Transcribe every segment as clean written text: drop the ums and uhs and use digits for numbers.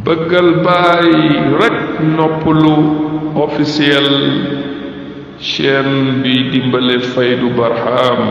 bëggal baay rek noppalu officiel chaîne bi dimbale Faydu Barham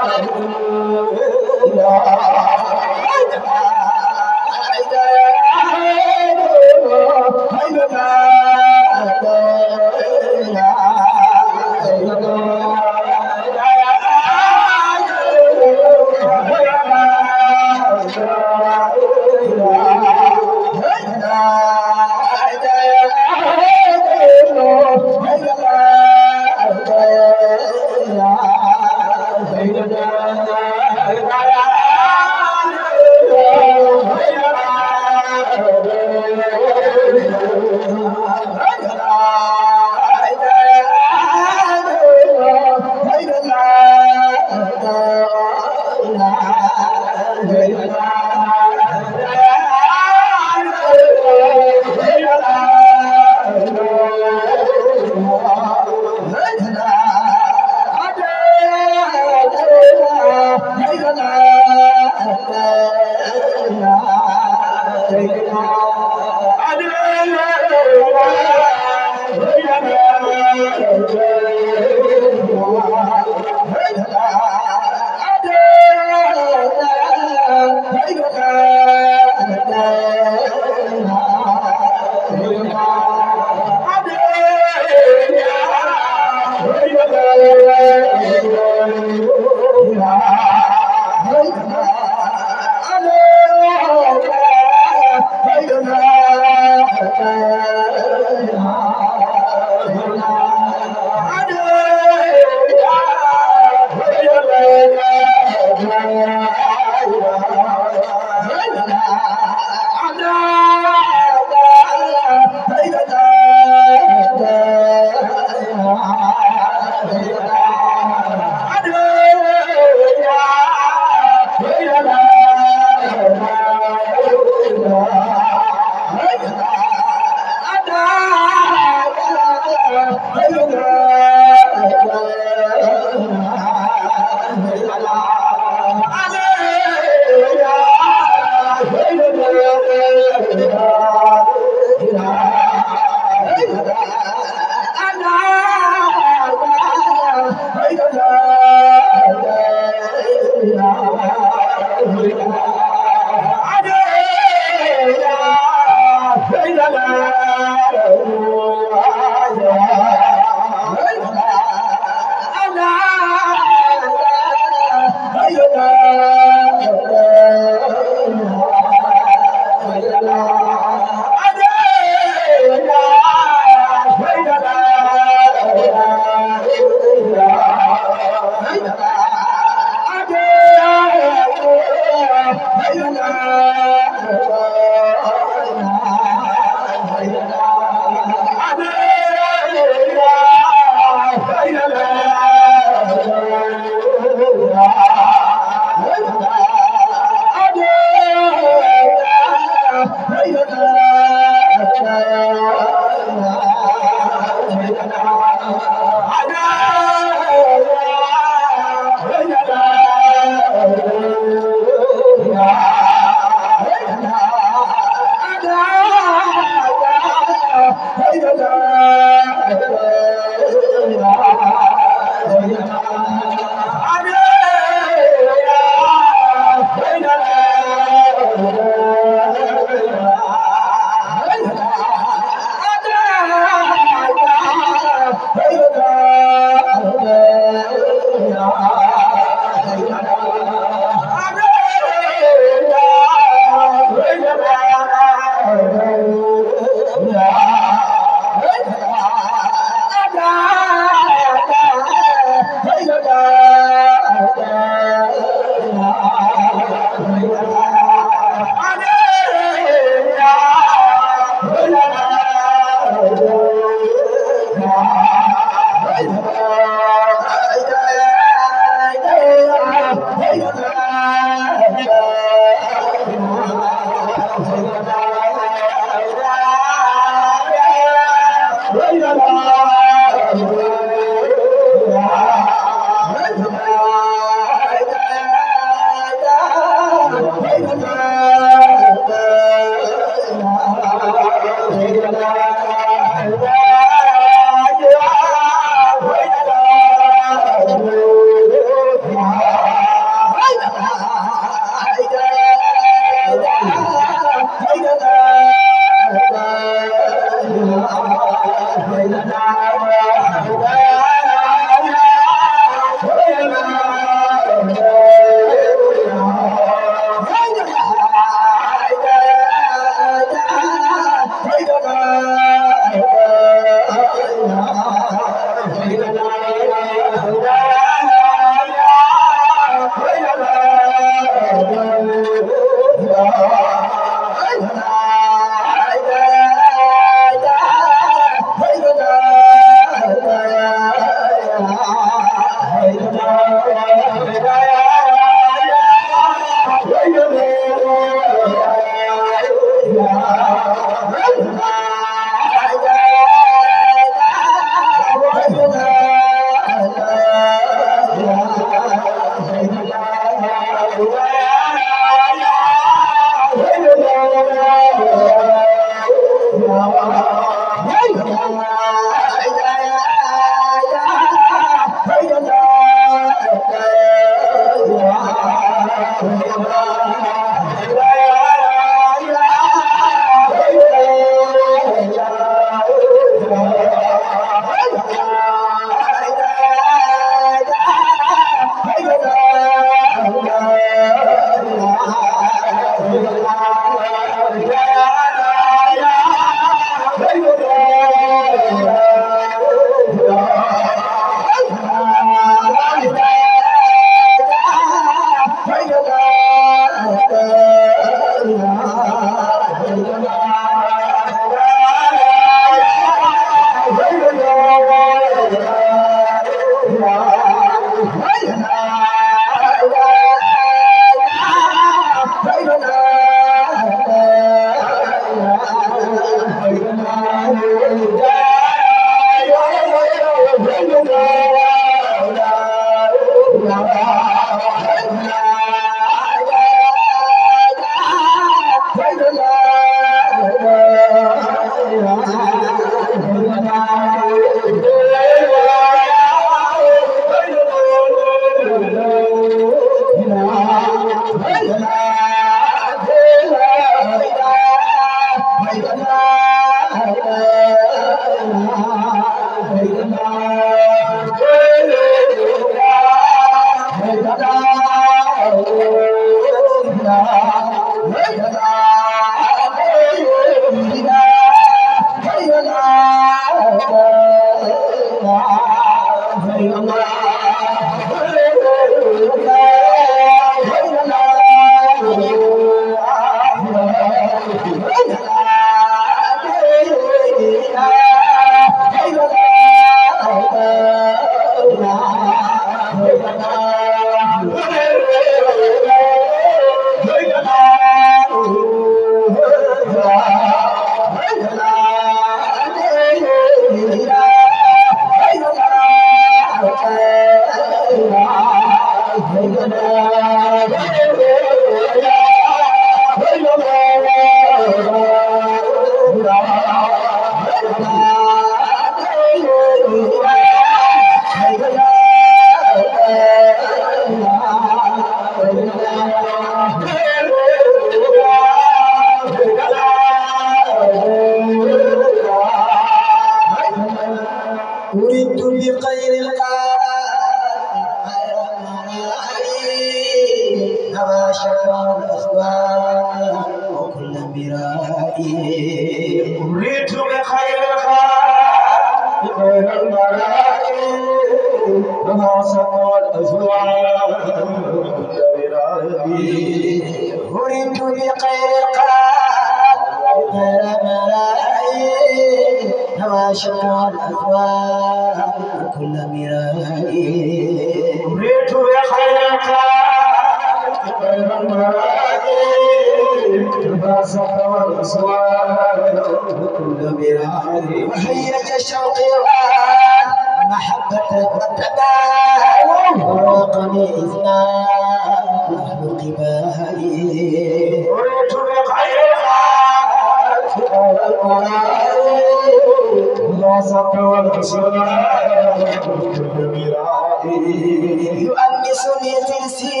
يؤنسني ترسي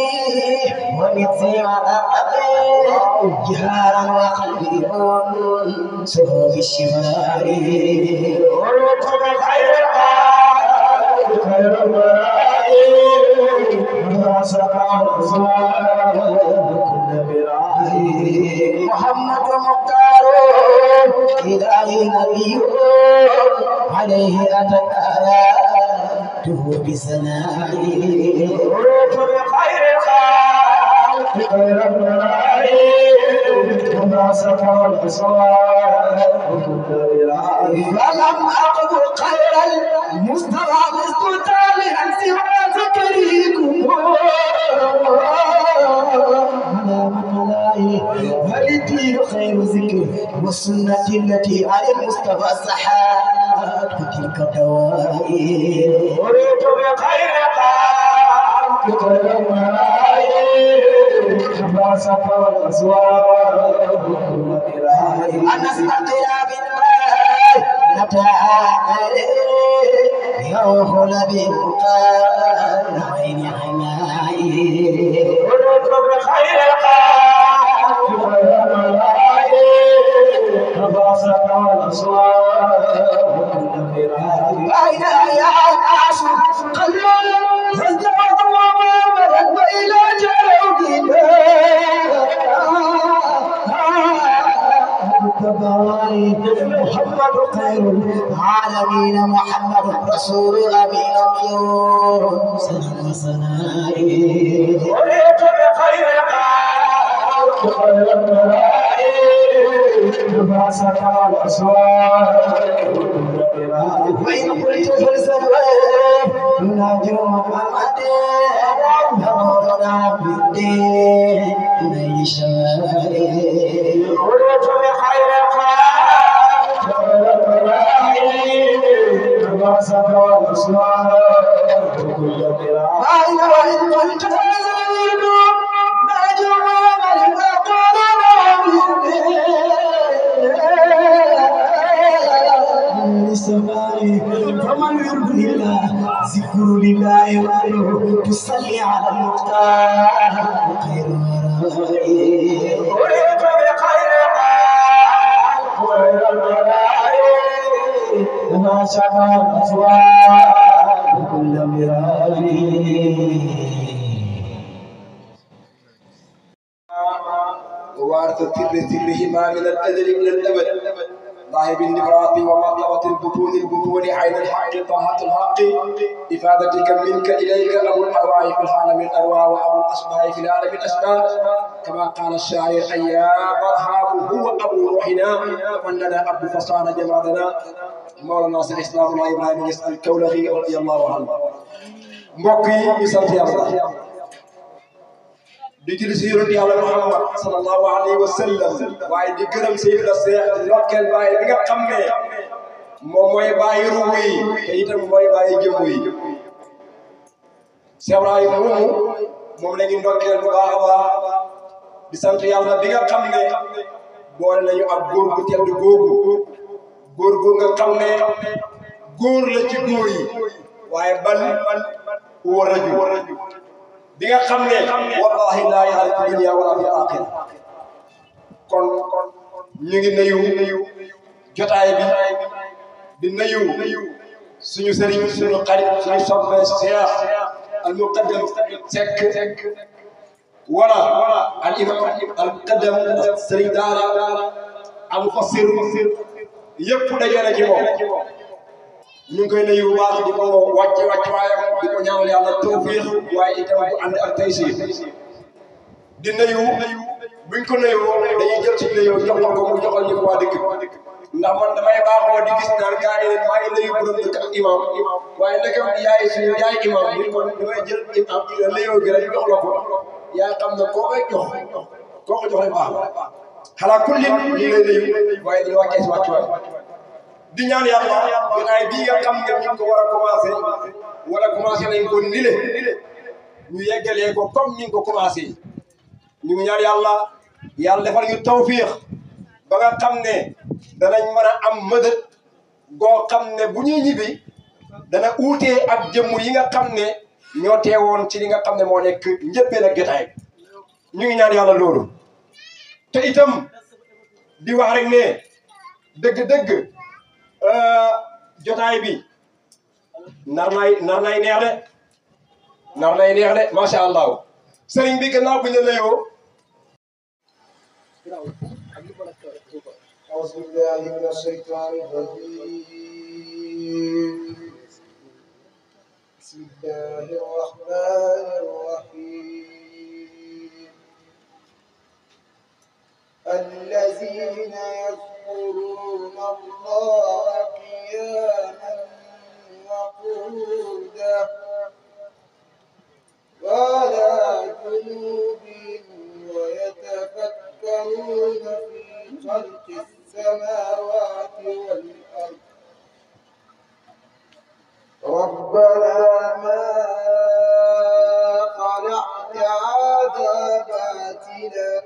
ونفسي جهارا وقلبي سهو بالشمال ورطب خير محمد مختار إلهي نبي عليه أتت آياته بسنائه ورطب خير الخلق خير الملائكة وما سكر الأصوات فلم أقبل خير المصطفى مستطالعا سوى ذكريكم هل الدين خير ذكر والسنة التي على المصطفى الصحابة تلك الدوائر أريد بخير خير الملائكة ما سكر الأصوات أنا استقلا بالماء نتعالى يوهل بالمقال عين عيناي أريد بخير أين يا ناس قلوا فازدعوا ومامرا وإلى جلوبنا محمد خير العالمين محمد رسول أمين اليوم سنة وسنائي وليت بخير خير الملائكة ما سكر الأصوات وإن قلت فلسفة نناجي محمد نورنا بالدين نيل شوائي وليت بخير خير الملائكة ما سكر الأصوات وإن كنت تزيد ما جرم للسماء فمن يرد الله ذكر لله وحده تصلي على المختار خير ما شاء الأصوات كل مراري وارث سرهما من الأزل من الأبد ذاهب النبرات ومطلبة البطون عين الحق طاعة الحق إفادتك منك إليك أبو الأرواح في العالم الأرواح وأبو الأسماء في العالم الأسماء كما قال الشاعر أيا برهام هو أبو روحنا وأننا أبو فصان جمادنا مولانا شيخ الإسلام الله إبراهيم يسأل الكولخي رضي الله عنه mbokk sant yàlla di julli si yonent yàlla Muhammad sallallahu alayhi wa sallam waaye di gërëm Seydina Seex di ndokkeel baay bi nga xam ne moom mooy baayi ruuh yi te itam mooy baayi jëmm yi Seex Ibrahima moomu moom la ñu ndokkeel bu baax a baax di sant yàlla bi nga xam ne boole nañu ak góor gu tedd googu góor gu nga xam ne góor la ci góor yi waaye ban huwa rajul bi nga xam ne wallahi laa yaxaar fi dunya wala fi aaxira kon ñu ngi nuyu jotaay bi di nuyu suñu sëriñ suñu xarit suñu soppe Cheikh al muqaddam Seck wala al imam al muqaddam sëriñ daara al mufassir yëpp dajale ci moom ñu ngi koy nuyu bu baax di ko wàcc waayam di ko ñaanal yàlla tawfiix waaye itam bu ànd ak taysiir di nuyu buñ ko nuyu dañuy jël ci nuyu jox ko mu joxal ñu ko waa dëkk ndax man damay baaxoo di gis naan gars yi maa ngi nuyu borom dëkk ak imam waaye ndekam yaay suñu yaay imam bi kon damay jël imam nuyu gi rek jox la ko yaa xam ne koo koy jox rek baax xalaa kulli ñu ngi lay nuyu waaye dañu wàccee si wàccuwaay di ñaan yàlla jotaay bii nga xam ne ñu ko war a commencé nañ ko nile ñu yeggalee ko comme ni nga ko commencé ñu ngi ñaan yàlla defal ñu tawfiix ba nga xam ne danañ mën a am mëdët goo xam ne bu ñuy ñibbi dana uutee ak jëmm yi nga xam ne ñoo teewoon ci li nga xam ne moo nekk njëbbeen ak jotaay ñu ngi ñaan yàlla loolu te itam di wax rek ne dëgg-dëgg jotaay bi nar nay neex de macha allah sëriñ bi gannaaw bu ñu layoo أعوذ بالله من الشيطان الرجيم بسم الله الرحمن الرحيم الذين يذكرون الله قياما وقعودا وعلى جنوبهم ويتفكرون في خلق السماوات والأرض ربنا ما خلقت هذا باطلا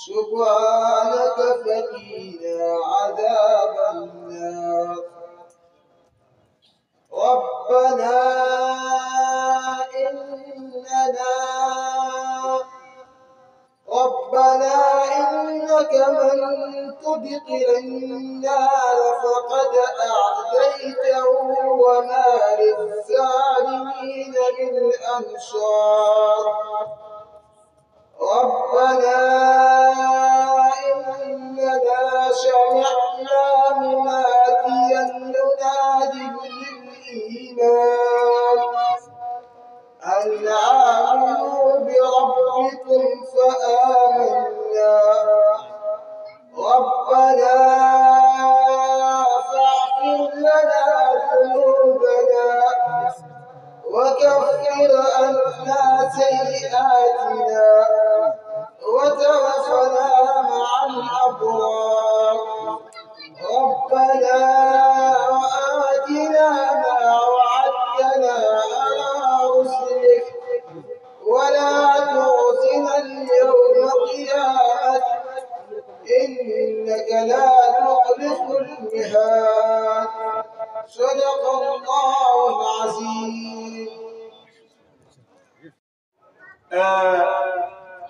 سبحانك فقنا عذاب النار ربنا إنك من تدخل النار فقد أعطيته وما للظالمين من أنصار ربنا إننا سمعنا مناديا ينادي للإيمان أن آمنوا بربكم فآمنا ربنا فاغفر لنا ذنوبنا وكفر عنا سيئاتنا وتوفنا مع الأبرار ربنا وآتنا ما وعدتنا على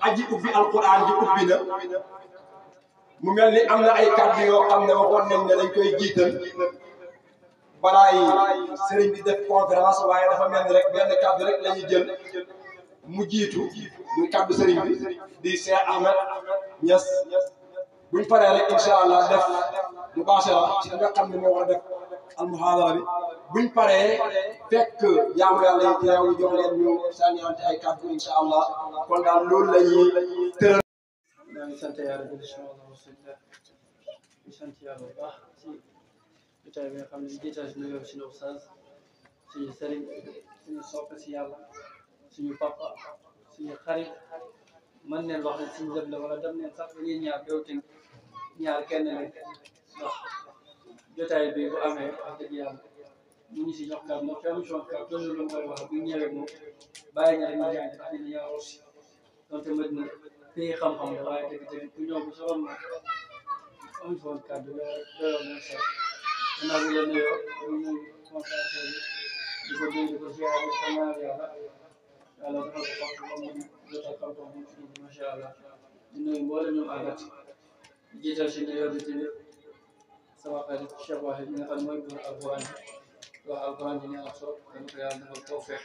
aji ubbi alquran ji ubbi na mu mel ni am na ay kàddu yoo xam ne waxoon nañ ne dañ koy jiital balaa yi sëriñ bi def conférence waaye dafa mel ni rek benn kàddu rek la ñuy jël mu jiitu muy kàddu sëriñ bi di Cheikh Ahmed Niass buñ paree rek incha allah def mubaashara ci nga xam ne moo war a def almuhaadara bi buñ paree fekk jaamu yàlla yi teew ñu jox leen ñu sànniante ay kàddu incha allah kon daal loolu la ñuy tëral. maa ngi sant yàlla di sant yàlla bu baax ci jotaay bi nga xam ne jiital si nuyoo suñu ustaas suñu sëriñ suñu soppe si yàlla suñu papa suñu xarit mën neen wax ne suñu dem la wala dem neen sax ba ñuy ñaar yow tamit ñaar kenn lañ ndax jotaay bi bu amee wax dëgg yàlla mu ngi si jox kàddu ndax permission kàddu toujours lu koy wax bu ñëwee moom bàyyi na rek ñu jàng ndax dina ñëw aussi donte mën na fii xam-xam la waaye dëgg-dëgg ku ñëw bu soroon na am foon kàddu doyoon na sax gannaaw bi la nuyoo ñu nuyu conférence bi di ko dégg di ko ziare di ko ñaanal yàlla yàlla dafa ko xam moom mu jotal xam-xam mu fi macha allah di nuyu mboolem ñu àndat di jiital si nuyoo bi tamit sama xarit Cheikh Wahid mi nga xam ne mooy buur alquran bi wax alquran bi neex trop dama ko yàlla defal tawfeex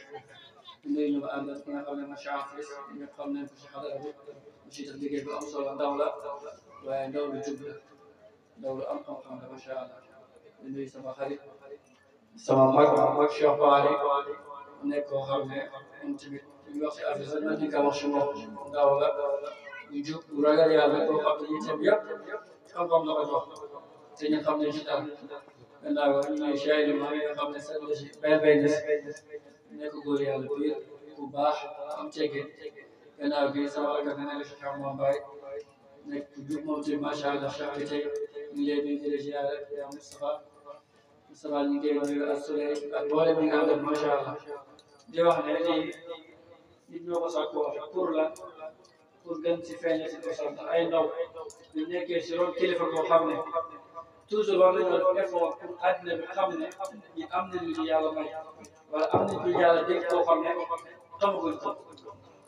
di nuyu ñu àndat ki nga xam ne macha allah ñëpp xam nañ ko si xadara bi mu si def liggéey bu am solo ndaw la waaye ndaw lu jub la ndaw lu am xam-xam la macha allah di nuyu sama xarit sama mag Cheikh Baari nekk koo xam ne moom tamit ñu wax si affaire sax nañ ko wax si moom ndaw la ñu jub bu ragal yàlla koo xam ne itam yëpp xam-xam la ko jox te ñu xam ne ci daal gannaaw ñu ñuy chahid ma nga xam ne sax la si bay nekk góor yàlla biir bu baax am teggin gannaaw bi sama rakk ne la si xam moom Baye nekk ku jub moom tamit macha allah Cheikh bi tey ñu ngi leen di leen ziyaare yaa Moustapha ñu ngi koy nuyu ak Souley ak boole mi nga àndal macha allah di wax ne lii nit ñoo ko sàkku wax pour la pour gën si feeñe si kosam ndax ay ndaw ñu nekkee si ron kilifa koo xam ne toujours war nañoo def effort pour àddina bi xam ne ñi am nañu lu yàlla may wala am nañu lu yàlla dégg koo xam ne xamaguñ ko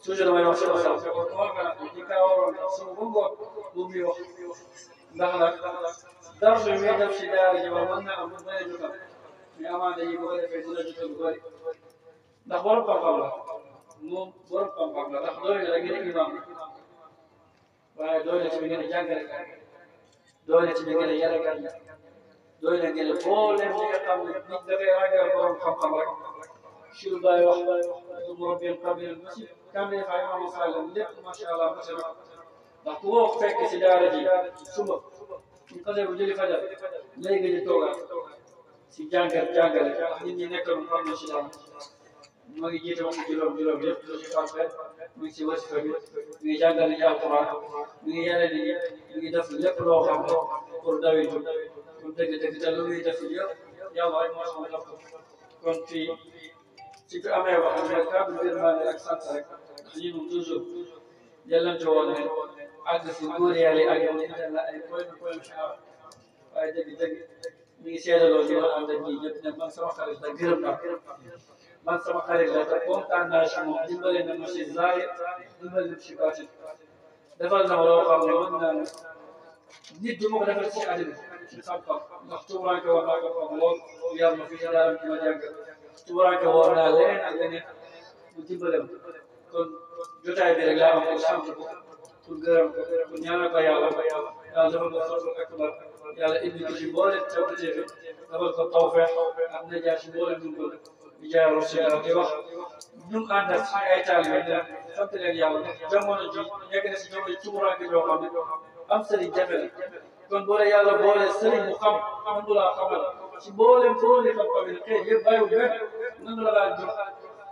toujours damay wax si kosam te kon conférence bi ñi kaa waroon suba ba ngoon moom muy wax ndax nag dara bi muy def si daara ji ba mën na am lu bëri jotal mais amaana yi bu ko defee dina jotal lu bëri ndax borom xam-xam la moom borom xam-xam la ndax doole la ngeen imam waaye doole ci bi ngeen a jàngalekat doole ci bi ngeen a yarekat doole ngeen a booleem li nga xam ne nit dafay ragal borom xam-xam rek sur bay wax du morobbeen kabir ba si kamee fa imam sallam lépp macha allah macha allah ndax ku ko fekk si daara ji suba ñu xasee bu jëli fajar léegi ñu toogaat si jàngale nit ñi nekkoon xam na si daal ma ngi jiite waxtu juróom yëpp lu si farfe mu ngi si wasifa bi mu ngi jàngale ñu alquran mu ngi yare nit ñi mu ngi def lépp loo xam ne pour dawi jub pour dëgg-dëgg te lu muy def yëpp yàlla rek moo xam def ko kon fii si fi amee wax ne kàddu yërmande ak sant rek ndax ñu moom toujours jëlante woon ne àgg si góor yàlla yi ak yow ñu la ay point char waaye dëgg mi ngi seedaloo ñu ma ànd ak ñii ñëpp ne man sama xarit la gërëm naa man sama xarit la te kontaan naa si moom dimbale na ma si zaahir dimbale na si baatin defal na ma loo xam ne mën naa nit du ma ko defal si àddina si xam-xam ndax tuuranke woon naa ko xam lool yar ma fii daaram ci ma jàng tuuranke woon naa leneen ak leneen mu dimbale ma kon jotaay bi rek laa am pour sant ko pour gërëm ko pour ñaanal ko yàlla defal ko xarful akbar yàlla indi ko ci mboolem tawfeex defal ko tawfeex ak najaat ci mboolem ñu ko di jaay Rasulullah di wax ñu ànd ak ay taalibe ne sant leen yàlla jamono ji nekk na si jamono ji tumuraanke joo xam ne am sëriñ jafe la kon boole yàlla boole sëriñ mu xam nangu laa xamal ci mboolem boole xam-xam yi xëy yëpp bàyyiwul benn nangu la laa jox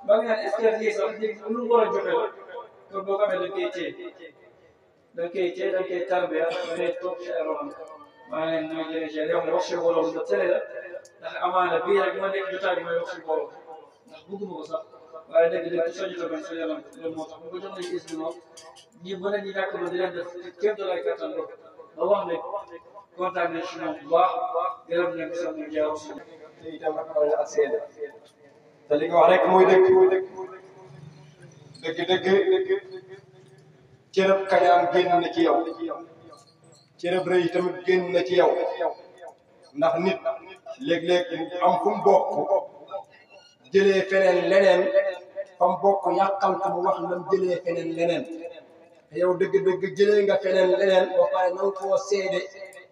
ba nga naan est-ce que lii sax lu mu war a joxe la kon boo xamee da nga koy téye da nga koy tarbiya da ngay toog ci ay ronam maa ngi leen di nuyu jërëjëf yow wax si booloo nga tële la ndax amaana bii rek ma nekk jotaay bi may wax si booloo ndax bëgguma ko sax waaye dëgg-dëgg soñu tamit sa yaram loolu moo tax bu ko jox nañ gis bi moom ñi mën nañu ñàkk ba di leen def kéem doolay kattan rek ba wax ne kontaan nañ si moom bu baax gërëm nañ ko sax ñu jaar si te itam ak ak seede te li nga wax rek mooy dëgg dëgg-dëgg cërëb kañaan génn na ci yow cërëb rëy tamit génn na ci yow ndax nit léeg-léeg am fu mu bokk jëlee feneen leneen fa mu bokk yàqal ko mu wax lam jëlee feneen leneen te yow dëgg-dëgg jëlee nga feneen leneen boo pare na nga koo seede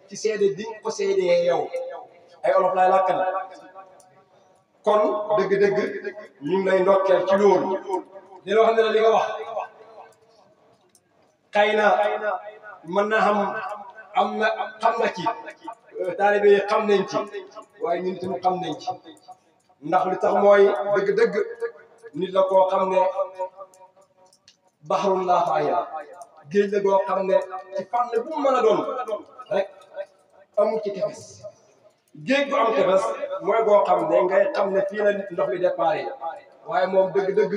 ci seede bi ko seedee yow ay olof laay làkkal kon dëgg-dëgg ñu ngi lay ndokkeel ci loolu di la wax ne la li nga wax xëy na mën na am na xam nga ci taalibe yi xam nañ ci waaye ñun tamit xam nañ ci ndax li tax mooy dëgg-dëgg nit la koo xam ne baxarul laa faaya géej la goo xam ne ci fànn bu mu mën a doon rek amul ci tefes géej gu am tefes mooy goo xam ne ngay xam ne fii la ndox mi départ waaye moom dëgg-dëgg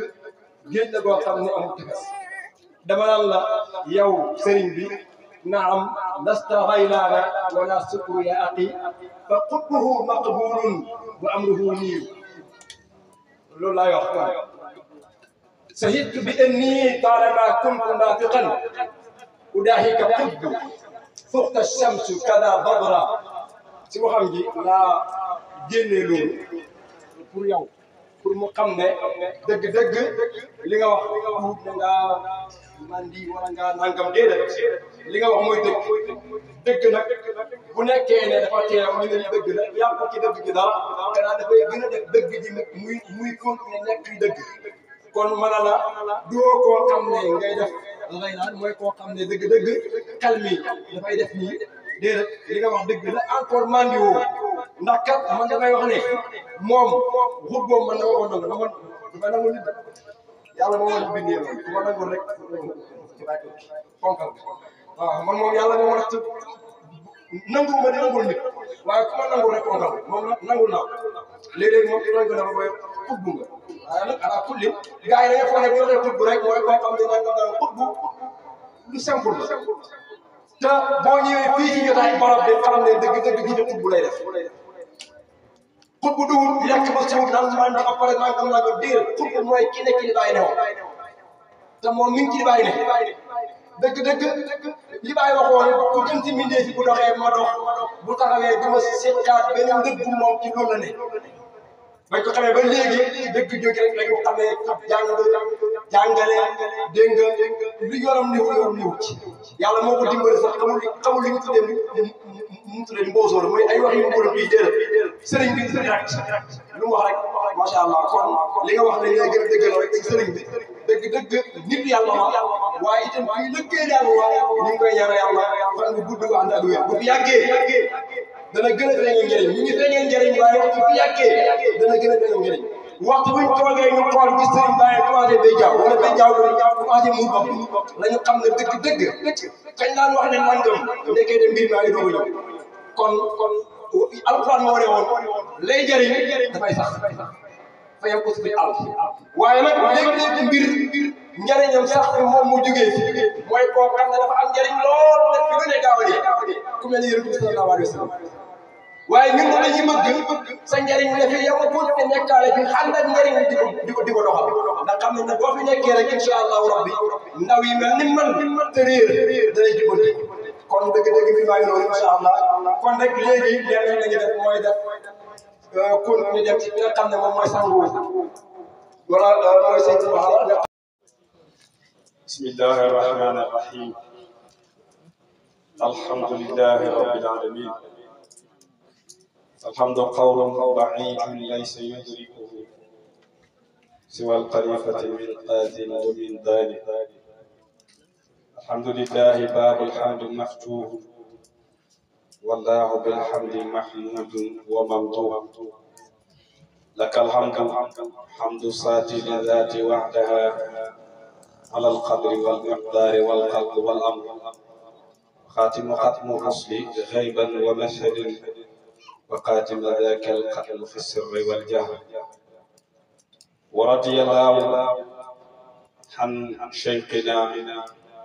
géej la goo xam ne amul tefes dama naan la yow sëriñ bi naam lasta xaylaana wala sukru ya aqi fa xutbuhu maqbulun wa amruhu niiw loolu laay wax kon sahidtu bi anni taalama kuntu naafiqan udaahika xutbu fuxta shamsu kada badra si waxam ji laa génnee loolu pour yow pour mu xam ne dëgg-dëgg li nga wax tuut na ngaa mandi wala ngaa nangam déedéet li nga wax mooy dëgg nag bu nekkee ne dafa teew ñu ne li dëgg la yàqu ci dëgg gi dara xanaa dafay gën a def dëgg ji muy continuer nekk dëgg kon mën a la doo koo xam ne ngay def ngay naan mooy koo xam ne dëgg-dëgg xel mi dafay def nii déedéet li nga wax dëgg la encore mandi woo ndax kat man damay wax ne moom xut boobu man dama ko nangu dama nangu nit yàlla moo war a bindee loolu su ma nangul rek fonkal waaw man moom yàlla moo war a nangul ma di nangul nit waaye ku ma nangul rek fonkal moom nangul naa léeg-léeg moom tooñ ko dafa koy xutbu nga waaye nag ala kulli gars yi da nga foog ne bu ñu xutbu rek mooy koo xam ne nangam xutbu lu simple la te boo ñëwee fii ci jotaay barab bi xam ne dëgg-dëgg ji de xutbu lay def xutbu dugul lekk ba suur naan man di après nangam nangam diir xutbu mooy ki nekk li bàyyi ne woon te moom mi ngi ci li bàyyi ne dëgg-dëgg li bàyyi waxoon ku gën ci mbindee fi bu doxee ma dox bu taxawee du ma seqaat benn ndëgg moom ci loolu la ne bañ ko xamee ba léegi dëgg jóge rek lañ ko xamee jàngale dégg nga li yoram niw ci yàlla moo ko dimbali sax xamul li ñu tuddee mu tuddee mboosoo la mooy ay wax yu mbooloo bii déedéet sëriñ bi direct lu mu wax rek macha allah kon li nga wax ne ngay gën a dëggal rek ci sëriñ bi dëgg nit yàlla waaye itam kuy lëggee yàlla ñu ngi koy ñaan yàlla fan nga gudd ànd ak wér bu fi yàggee dana gën a feeñal njëriñ ñu ngi feeñal njëriñ waaye waxtu fi yàggee dana gën a feeñal njëriñ waxtu buñ toogee ñu xool gis sëriñ bàyyi commencé bay jaaw wala bay jaaw commencé mu bopp la ñu xam ne dëgg kañ daan wax ne nangam nekkee de mbir maa ngi doog a ñëw kon alquran moo ne woon lay jëriñ dafay sax fa yam ko fi al waaye nag léeg-léeg mbir njëriñam sax moom mu jógee fi mooy koo xam ne dafa am njëriñ lool te fi lu ne gaaw a dee ku mel ni yonent bi sallallahu alayhi wa sallam waaye ñun dañuy bëgg sa njëriñ la fi yow tuuti ne nekkaale fi ànd ak njëriñ di ko doxal ndax xam ne boo fi nekkee rek incha allahu rabbi ndaw yi mel ni man te réer danay jubbanti kon dëgg-dëgg bi maa ngi noonu incha allah kon rek léegi lenn la ñu def mooy def kon ñu dem ci bi nga xam ne moom mooy sangu wala mooy sëñ Subhana. bismillahi rahmani rahim alhamdulillahi rabbil alamin الحمد قول بعيد ليس يدركه سوى الخليفة من قاد ومن دان الحمد لله باب الحمد مفتوح والله بالحمد محمود وممدوح لك الحمد حمد صات للذات وحدها على القدر والمقدار والخلق والأمر خاتم ختم الرسل غيبا ومشهد وقاتم ذاك القتل في السر والجهر ورضي الله عن شيخنا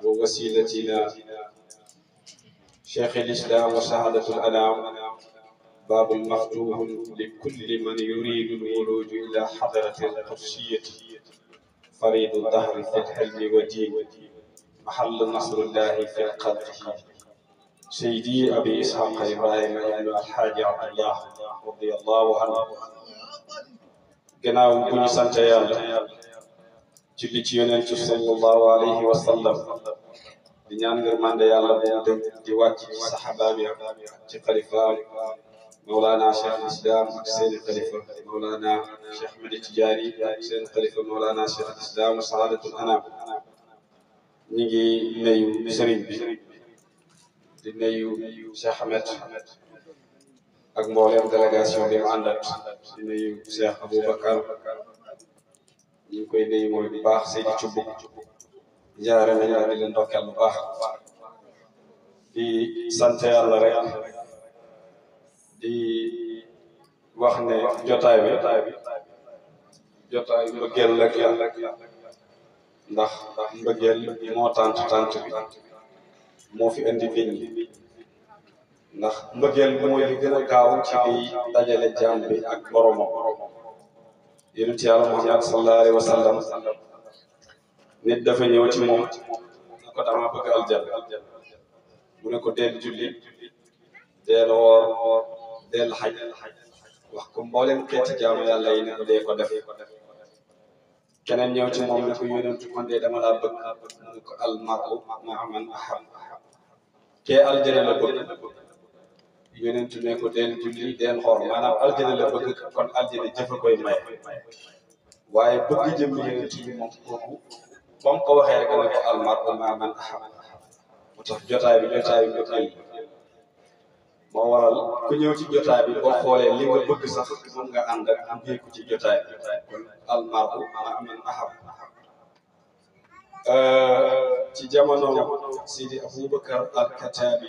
ووسيلتنا شيخ الإسلام وسعادة الأنام باب مفتوح لكل من يريد الولوج إلى حضرة القدسية فريد الدهر في الحلم والدين محل نصر الله في قلبه سيدي أبي إسحاق إبراهيم بن الحاج عبد الله رضي الله عنه. gannaaw bu ñu sant yàlla julli ci yonent sallallahu alayhi wa sallam di ñaan ngërmande yàlla bu mu di wàcc ci saxaaba bi ci xalifa Mawlana Cheikh Islam ak seen xalifa Mawlana Cheikh Ahmed Tidiane ak seen xalifa Mawlana Cheikh Islam Saadatul Anam. ñu ngi nuyu sëriñ bi di nuyu Cheikh Ahmed ak mboolem délégation bi mu àndat di nuyu Cheikh Aboubacar ñu ngi koy nuyu mooy bu baax Seydi Thioub jaare nañ la di leen ndokkeel bu baax di sant yàlla rek di wax ne jotaay bi mbëggeel rek la ndax mbëggeel moo tant bi moo fi indi nit ñi ndax mbëggeel mooy li gën a gaaw ci di dajale jaam bi ak boromam. yonent yàlla Muhammad sallallahu alayhi wa sallam nit dafa ñëw ci moom ne ko dama bëgg aljanna mu ne ko del julli del woor del xaj wax ko mboolem xeeti jaamu yàlla yi ne ko dee ko def. keneen ñëw ci moom ne ko yonent man de dama laa bëgg mu ne ko al mar'u ma'a man ahab kee aljanna la bëgg yonent ne ko del julli del xoor maanaam aljana la bëgg kon aljana jëfa koy may waaye bëgg jëm yonent bi moom kooku ba mu ko waxee rek ne ko almar'u ma'a man ahab moo tax jotaay bi bëgg moo waral ku ñëw ci jotaay bi boo xoolee li nga bëgg sax mën nga ànd ak am ko ci jotaay bi kon almar'u ma'a man ahab. ci jamono Sidi Aboubacar al-Katabi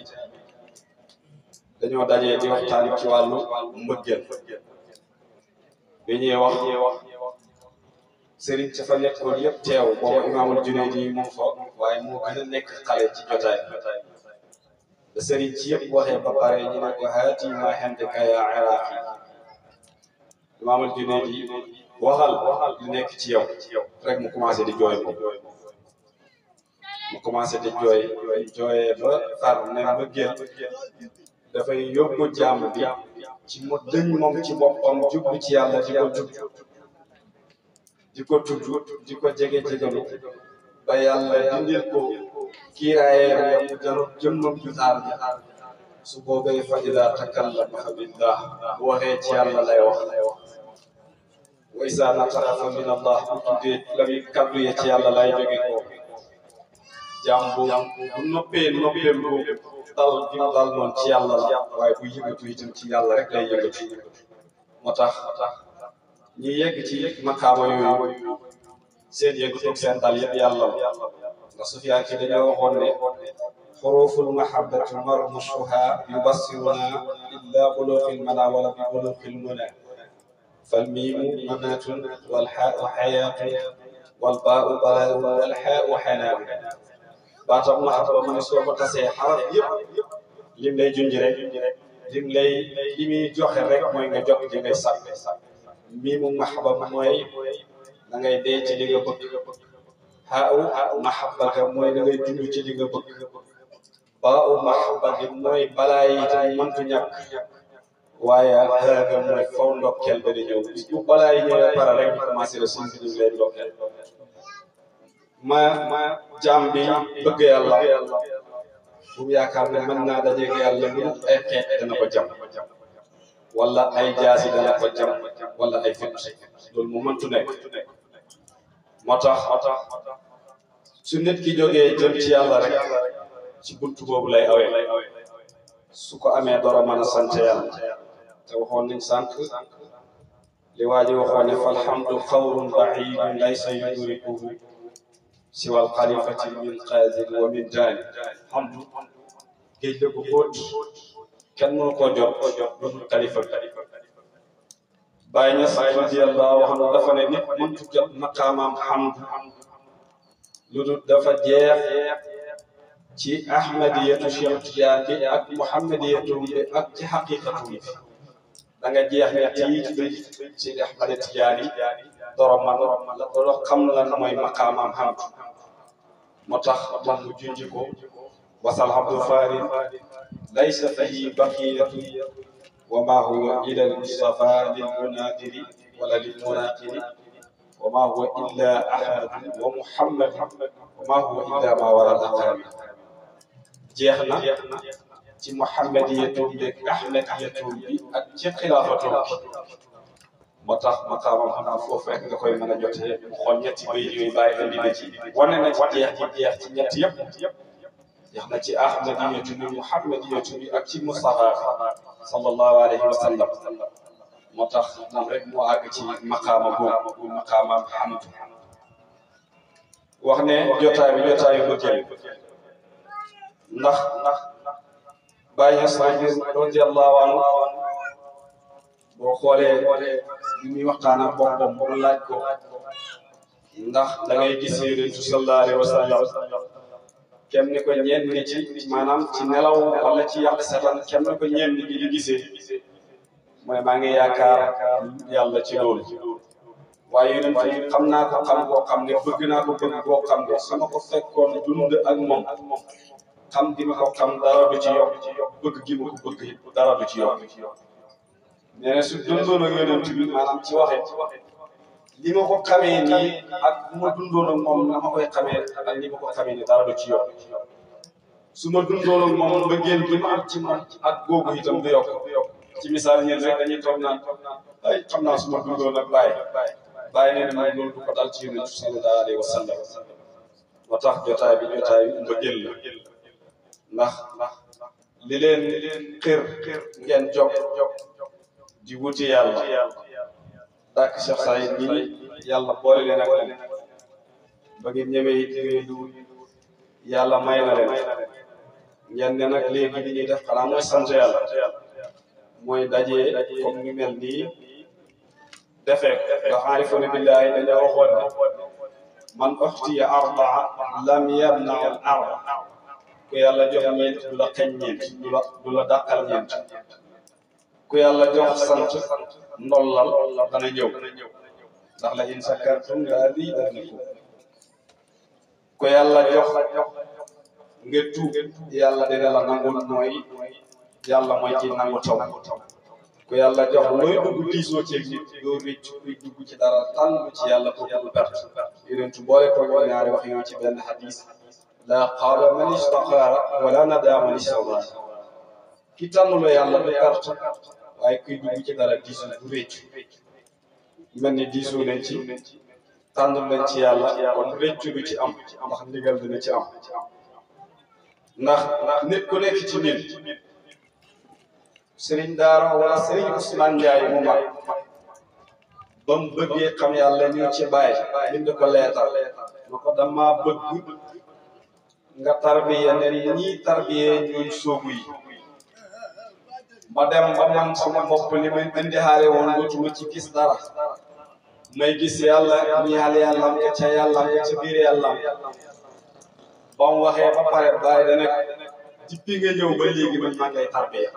dañoo dajee di waxtaan ci wàllu mbëggeel bi ñuy wax sëriñ ca fa nekkoon yëpp teew boobu Imaamul Junayd yi moom fa waaye moo gën a nekk xale ci jotaay da sëriñ ci yëpp waxee ba pare ñu ne ko haati ma indaka yaa Iraaqi Imaamul Junayd yi waxal li nekk ci yow rek mu commencé di jooy jooyee ba far ne mbëggeel dafay yóbbu jaam bi ci mu dëñ moom ci boppam jublu ci yàlla di ko tudd di ko jege-jegalu ba yàlla dindil ko kiiraayeem ya mu jarut jëmmam ju taar bi su boobee fa idaa takallama fa billah bu waxee ci yàlla lay wax wa izaa nataqa fa min allah bu tuddee la muy kaddu ya ci yàlla lay jóge ko jaam bu noppee boobu dal bi mu dal noonu ci yàlla la waaye bu yëngatu itam ci yàlla rek lay yëngatu moo tax ñi yegg ci makaama yooyu seen yëngatu ak seen dal yëpp yàlla la ndax Sufyaan ki dañoo waxoon ne xuruful mahabbatu marmushuha yubassiruna illa bulughil mana wala bi bulughil muna fal miimu manatun wal haa'u hayaatun wal baa'u balaa'un wal haa'u hanaa'un baatam mahabba mu ne soo ko tasee xaraf yëpp lim lay junj rek li muy joxe rek mooy nga jot ci ngay sàkk miimu mahabba mooy da ngay dee ci li nga bëgg haaw mahabba ga mooy da ngay dund ci li nga bëgg baaw mahabba gi mooy balaa yi itam mëntu ñàkk waaye xaaga mooy faw ndokkeel ba di ñëw bis bu balaa yi ñëwee pare rek ñu commencé la suñ bi lay ndokkeel ma jaam bi bëgg yàlla bu mu yaakaar ne mën naa dajeeg yàlla lu ay xeet dana ko jam wala ay jaasi dana ko jam wala ay fit loolu mu mëntu nekk moo tax su nit ki jógee jëm ci yàlla rek ci buntu boobu lay awee su ko amee dara mën a sant yàlla te waxoon nañ sànq li waa ji waxoon ne falhamdu xawrun baidun laysa yudrikuhu siwa alxalifati min qaadin wa min daani hamdu géej la bu xóot kenn mënu koo jot lu dul xalifa Baay Ñas radiyallaahu anhu dafa ne nit mëntu jot maqaamaam hamdu lu dul dafa jeex ci ahmadiyatu Cheikh Tidiane bi ak muhammadiyatu bi ak ci xaqiqatu bi da nga jeex ñett yi ci Seydi Ahmad Tidiane doroman la doro xam lan mooy maqaamam hamd moo tax man mu junji ko wasal abdul farid laysa fihi baqiyatu wa ma huwa ila al mustafa lil munadiri wala lil munaqiri wa ma huwa illa ahmad wa muhammad wa ma huwa illa ma warada qari jeex na ci muhammadiyatu bi ak ahmadiyatu bi ak ci xilaafatu moo tax maqaamam xam foofu rek nga koy mën a jotee mu xool ñetti bay yooyu bàyyi indi na ci wane na ci jeex ci ñett yëpp jeex na ci ahmadiyatu bi muhammadiyatu bi ak ci mustafa sallallahu alayhi wa sallam moo tax nam rek moo àgg ci maqaama boobu maqaamam hamd wax ne jotaay bi jotaayu bëggeel ndax Baye Niass radiyallahu anhu boo xoolee bi muy waxtaan ak boppam mu laaj ko ndax da ngay gis Yonent sallallahu alayhi wa sallam kenn ni ko ñeen ni ci maanaam ci nelaw wala ci yàq setan kenn ni ko ñeen ni di gisee mooy maa ngi yaakaar yàlla ci loolu waaye Yonent xam naa ko xam koo xam ne bëgg naa ko bëgg boo xam ne su ma ko fekkoon dund ak moom xam gi ma ko xam dara du ci yokk bëgg gi ma ko bëgg dara du ci yokk nee na su dundoon ak Yonent bi maanaam ci waxe li ma ko xamee nii ak bu ma dundoon ak moom na ma koy xamee ak li ma ko xamee nii dara du ci yokk su ma dundoon ak moom mbëggeel gi ma am ci moom ak googu itam du yokk ci misaal ñeen rek dañuy toog naan ay xam naa su ma dundoon ak Baye nee na loolu du ko dal ci Yonent sallallahu alayhi wa sallam moo tax jotaay bi mbëggeel la ndax li leen xër ngeen jóg di wuti yàlla dàkk Cheikh Saïd bi yàlla boole leen ak leen ba ngeen ñëwee it lu yàlla may na leen ngeen ne nag léegi li ñuy def xanaa mooy sant yàlla mooy dajee comme ñu mel nii defee nga aarifuna billahi dañoo waxoon ne man uxtiya arbaa lam yamna al arba ku yàlla jox ñeent du la xeñ ñeent du la dàqal ñeent ku yàlla jox sant ndollal dana ñëw ndax la in sakartum la azidannakum ku yàlla jox nga tuub yàlla dina la nangul yàlla mooy ci nangu taw ku yàlla jox looy dugg diisoo ceeg nit doo rëcc kuy dugg ci dara tànn ci yàlla pour mu perte Yonent boole ko ñaari wax yooyu ci benn hadis la qaaba man istaqaara wala nadaa man istawaa ki tànnuloo yàlla du perte waaye kuy dugg ci dara diisu du rëcc mel ni diisu leen ci tànnul leen ci yàlla kon rëccu du ci am ndax ndigal dina ci am ndax nit ku nekk ci nit Serigne Daara wala Serigne Ousmane Ndiaye mu mag ba mu bëggee xam yàlla ñu ci bàyyi bind ko leetal ma ko dama bëgg nga tarbiya ne ñii tarbiyee ñuy soogu yi ma dem ba man sama bopp li may indi xaale woon dootuma ci gis dara may gis yàlla ñaal yàllam ka ca yàllam ka ca biir yàllam ba mu waxee ba pare bàyyi da nekk depuis nga ñëw ba léegi man maa ngay tarbiya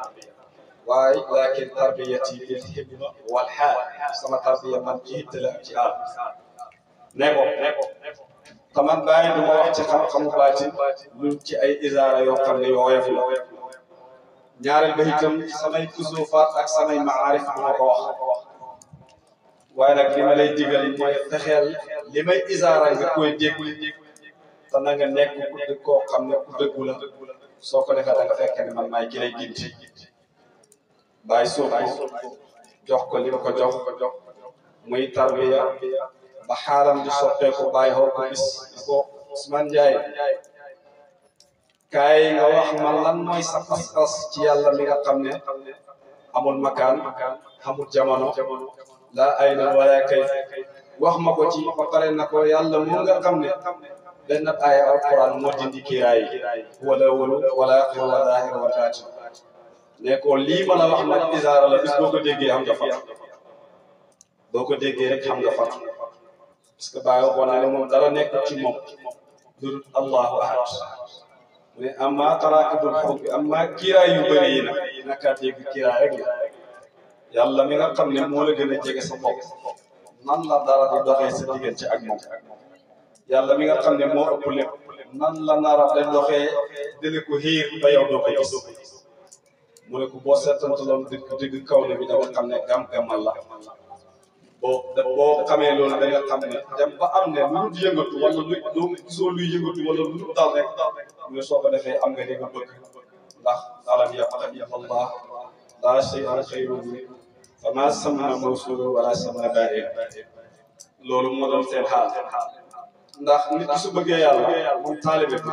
waaye laakin tarbiyati bil himma wal haal sama tarbiya man ci hitte la ci aal ne ko taman bàyyi du ma wax ci xam-xamu baatin lu ci ay isaara yoo xam ne yoo woyof la ñaareel ba itam samay kusuufaat ak samay maarif bu ma ko wax waaye nag li ma lay digal mooy fexeel li may isaara nga koy dégg te na nga nekk ku dëgg koo xam ne ku dëggu la soo ko defee da nga fekk ne man maay ki lay ginti bàyyi suuf jox ko li ma ko jox muy tarbiya ba xaalam di soppeeku bàyyi xoo ko bis ko Ousmane Ndiaye kaay nga wax ma lan mooy sa pas-pas ci yàlla mi nga xam ne amul makaan amul jamono laa ay na wala kay wax ma ko ci ba pare na ko yàlla mu nga xam ne benn aaya alquran moo dindi kiiraay wala wala axir wala zahir wala baatin ne ko lii ma la wax nag isaara la bis boo ko déggee xam nga fat boo ko déggee rek xam nga fat parce que bàyyi waxoon na ne moom dara nekk ci moom dul allahu ahad mais amma tarakibul xaw bi amma kiiraay yu bëri yi nag naka dégg kiiraay rek la yàlla mi nga xam ne moo la gën a jege sa bopp nan la dara di doxee sa diggante ak moom yàlla mi nga xam ne moo ëpp lépp nan la nara di doxee dina ko xiir ba yow doo ko gis mu ne ko boo seetantaloon digg kaw ne bi da nga xam ne gam-gamal la boo xamee loolu da nga xam ne dem ba am ne lu dul yëngatu wala lu doo gisoo luy yëngatu wala lu dul dal rek ñu soo ko defee am nga li nga bëgg ndax alam yaqul Allah laa shay'a xayrun minhu fa maa samma mawsuulu wala samma baa'ir loolu moo doon seen xaal ndax nit ki su bëggee yàlla moom taalibe bi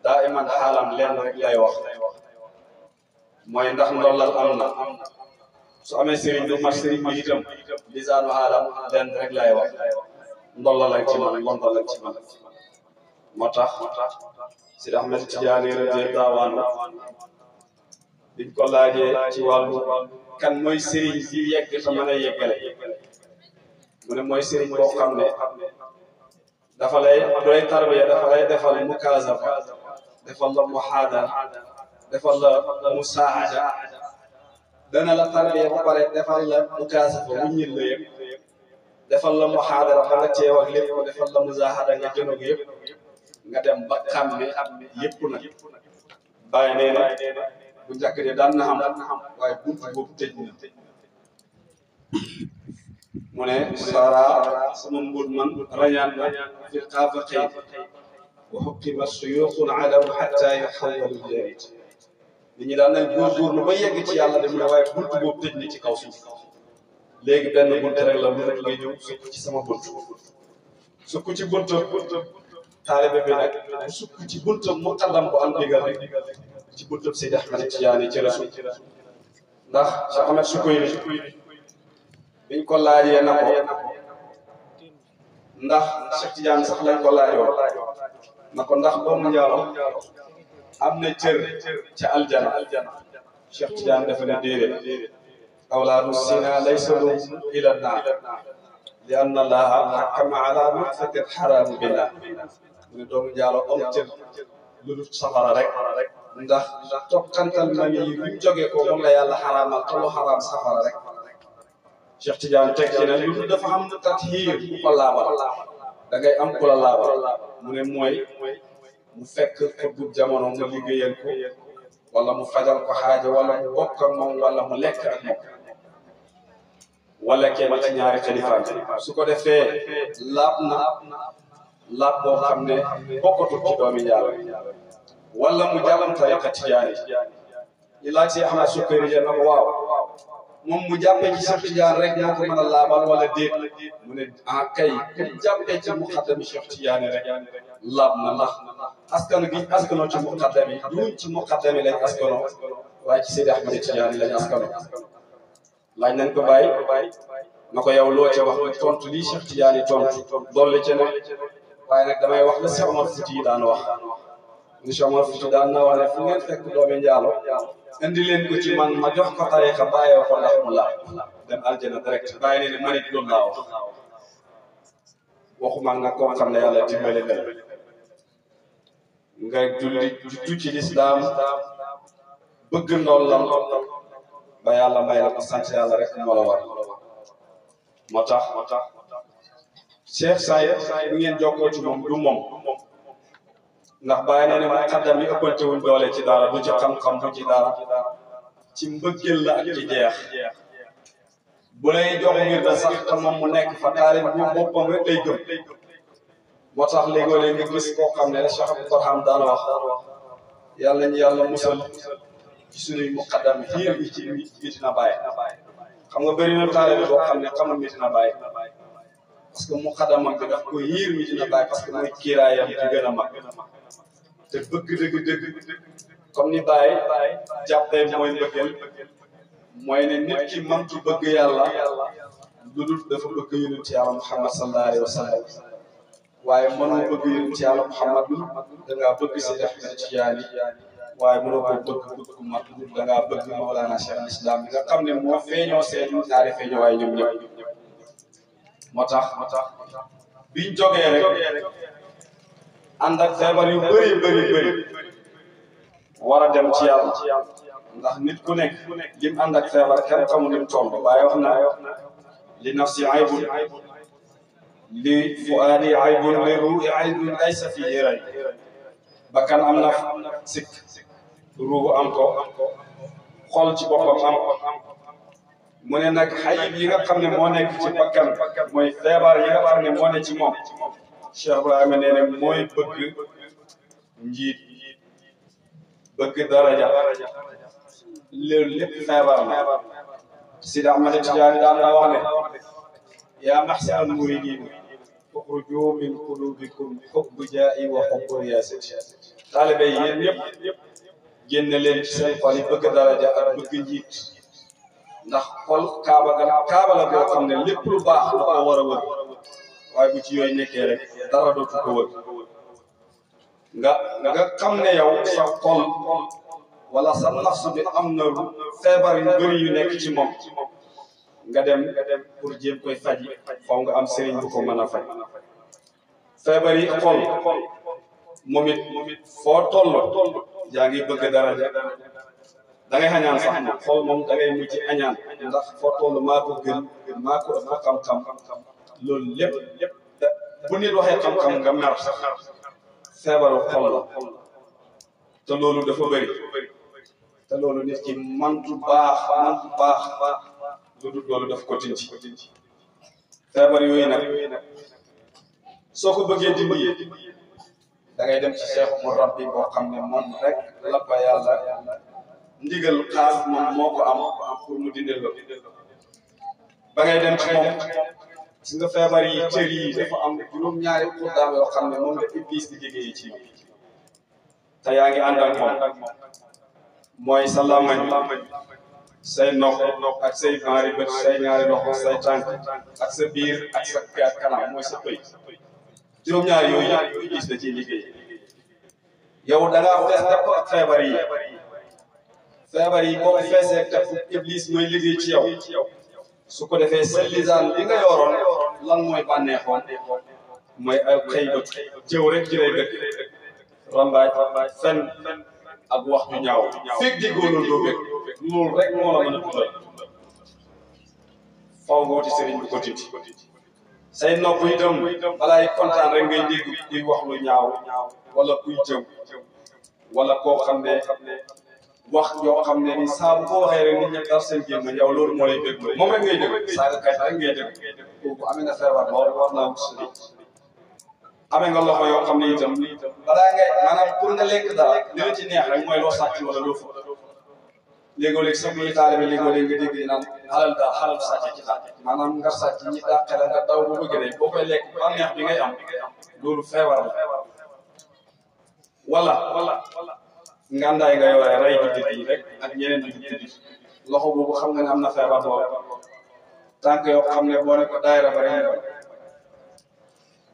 daa iman xaalam lenn rek lay wax mooy ndax ndollal am na su amee sëriñ du mat sëriñ bi itam lisaanu xaalam lenn rek lay wax ndollal ak ci man ndollal ak ci man moo tax Sidi Ahmed Tidiane radiyallahu anhu biñ ko laajee ci wàllu kan mooy sëriñ bi yegg te mën a yeggale mu ne mooy sëriñ boo xam ne dafa lay doy tarbiya dafa lay defal mukaasaba defal la muhaadara defal la musaada dana la tarbiya ba pare defal la mukaasaba mu ñil la yëpp defal la muhaadara ba nga teew ak lépp defal la muzaahada nga jënog yëpp nga dem ba xam ne yëpp nag bàyyi nee na bu njëkk de daan na xam waaye buntu boobu tëj na mu ne sara sama mbur man rayaan na fi xaafa xëy wa xuqiba suyuuxun alaw xatta yaxawalu jarid nit ñi daan nañ góorgóorlu ba yegg ci yàlla dem ne waaye buntu boobu tëj na ci kaw suuf léegi benn bunt rek la lu rek ngay ñëw sukk ci sama bunt sukk ci buntu taalibe bi nag bu sukk ci buntu muqaddam bu am digal rek ci buntu Seydi Ahmed Tidiane ci rasul ndax Cheikh Ahmed Sukayri biñ ko laajee na ko ndax Cheikh Tidiane sax lañ ko laajoon na ko ndax doomu njaalo am na cër ca aljana Cheikh Tidiane dafa ne déedéet awlaadu sina laysa lahum ila naar li anna allaha hakama ala nutfatin haram billah mu ne doomu njaalo am cër lu dul safara rek ndax tokkantal ma yi buñ jógee ko moom la yàlla xaraamal te lu xaraam safara rek Cheikh Tidiane teg ci ne lu dafa am tathiir bu ko laabal da ngay am ku la laabal mu ne mooy mu fekk xutbu jamono mu liggéeyal ko wala mu fajal ko xaaja wala mu bokk ak moom wala mu lekk ak moom wala kenn ci ñaari xalifa su ko defee laab na laab boo xam ne bokkatul ci doomi njaalo wala mu jàllam tariqa Tijaani yi laaj si Ahmed Sukayri na ko waaw moom mu jàppee ci Cheikh Tidiane rek moo ko mën a laabal wala déet mu ne ah kay ku jàppee ci muqaddami Cheikh Tidiane rek laab na ndax askan gi askanoo ci muqaddami duñ ci muqaddami lañ askanoo waaye ci Seydi Ahmed Tidiane lañ askanoo laaj nañ ko bàyyi na ko yow loo ca wax ba tontu lii Cheikh Tidiane tontu dolli ca ne waaye nag damay wax la Cheikh Omar Fouti yi daan wax ni Cheikh Omar Fouti daan na wax ne fu ngeen fekk doomi njaalo indi leen ko ci man ma jox ko tariqa bàyyoo ko ndax mu laab dem aljana direct bàyyi ne ne man it loolu laa wax waxuma nga koo xam ne yàlla dimbali na nga julli juddu ci lislaam bëgg ndollam ba yàlla may la ko sant yàlla rek moo la war moo tax Cheikh Sayed bu ngeen jokkoo ci moom du moom ndax bàyyi na ne muqaddam yi ëppante wuñ doole ci dara du ci xam-xam du ci dara ci mbëggeel la ak ci jeex bu lay jox ngir da sax te moom mu nekk fa taalib bu boppam rek lay gëm moo tax léegoo-léeg nga gis koo xam ne Cheikh Abdou Barham daan wax yàlla ñu yàlla musal ci suñuy muqaddam xiir bi ci Medina Baye xam nga bëri na taalib boo xam ne xamul Medina Baye parce que muqaddamam bi daf ko yiir Medina Baye parce que mooy kiiraayam di gën a mag te bëgg dëgg comme ni Baye jàppee mooy mbëggeel mooy ne nit ki mëntu bëgg yàlla lu dul dafa bëgg yonent yàlla Muhammad sallallahu alayhi wa sallam waaye mënoo bëgg yonent yàlla Muhammad dangaa bëgg Seydi Ahmed Tidiane waaye mënoo ko bëgg ku mat dangaa bëgg Mawlana Cheikh al-Islam bi nga xam ne moo feeñoo seen ñaari feeñoo waaye ñoom ñëpp moo tax biñ jógee rek ànd ak feebar yu bëri war a dem ci yàlla ndax nit ku nekk lim ànd ak feebar kenn xamul lim toll waaye wax na li nafsi aybun li fuaadi aybun li ruu'i aybun laysa fiihi ray bakkan am na sikk ruuhu am ko xol ci boppam am ko mu ne nag xayib yi nga xam ne moo nekk ci bakkan mooy feebar yi nga xam ne moo ne ci moom Cheikh Ibrahima nee na mooy bëgg njiit bëgg daraja loolu lépp feebar la Sidi Ahmad Tijaani daan la wax ne yaa mahsal muridin uxruju min qulubikum hubbu jaa'i wa hubbu riyaasati taalibe yi yéen ñëpp génne leen ci seen xol yi bëgg daraja ak bëgg njiit ndax xol kaaba la boo xam ne lépp lu baax da ko war a wër waaye bu ci yooyu nekkee rek dara dootu ko wër nga xam ne yow sa xol wala sa nafsu bi am na feebar yu bëri yu nekk ci moom nga dem pour jéem koy faji faw nga am sëriñ bu ko mën a faj feebar yi xol moom it foo toll yaa ngi bëgg daraja da ngay xañaan sax moom xol moom da ngay mujj añaan ndax foo toll maa ko gën maa ko ëpp xam-xam loolu lépp bu nit waxee xam-xam nga mer sax feebaru xol la te loolu dafa bëri te loolu nit ki mantu baax lu dul loolu daf ko tinci feebar yooyu nag soo ko bëggee dindi da ngay dem ci Cheikh mu rabbi boo xam ne moom rek la ko yàlla ndigal xaas moom moo ko am pour mu dindil la ba ngay dem ci moom si nga feebar yi cër yi dafa am juróom-ñaari xuddaam yoo xam ne moom la Iblis di liggéey ci te yaa ngi ànd ak moom mooy sa làmmañ say nopp ak say ñaari bët say ñaari loxo say tànk ak sa biir ak sa kanam mooy sa pëy juróom-ñaari yooyu yëpp Iblis da ciy liggéey yow da ngaa fees tepp ak feebar yi boo feesee tepp Iblis mooy liggéey ci yow su ko defee sa lisaan li nga yoroon lan mooy bànneexoon mooy ay xëy bët jëw rek ci lay dëkk rambaaj fen ak wax ju ñaaw fekk déggoo loolu doo bëgg loolu rek moo la mën a dundal faw nga wuti sëriñ bi ko titi say nopp itam balaay kontaan rek ngay dégg kuy wax lu ñaaw wala kuy jëw wala koo xam ne wax yoo xam ne ni saa bu ko waxee rek nit ñi dar seen gémmiñ yow loolu moo lay dégg moom rek ngay dégg saaga kay rek ngay dégg kooku amee nga feebar loolu war naa wut sëriñ amee nga loxo yoo xam ne itam balaa ngay maanaam pour nga lekk dara li la ci neex rek mooy loo sàcc wala loo fa léegoo-léeg sax muy taalibe léegoo-léeg nga dégg naan xalal sàcc ci xaaj maanaam nga sàcc ñi dàqe la nga daw bu bëgg rek boo koy lekk ba neex bi ngay am loolu feebar la wala ngandaay nga yore rey juddit yi rek ak ñeneen di juddit loxo boobu xam nga ne am na feebar boobu tànk yoo xam ne boo ne ko daayira ba rek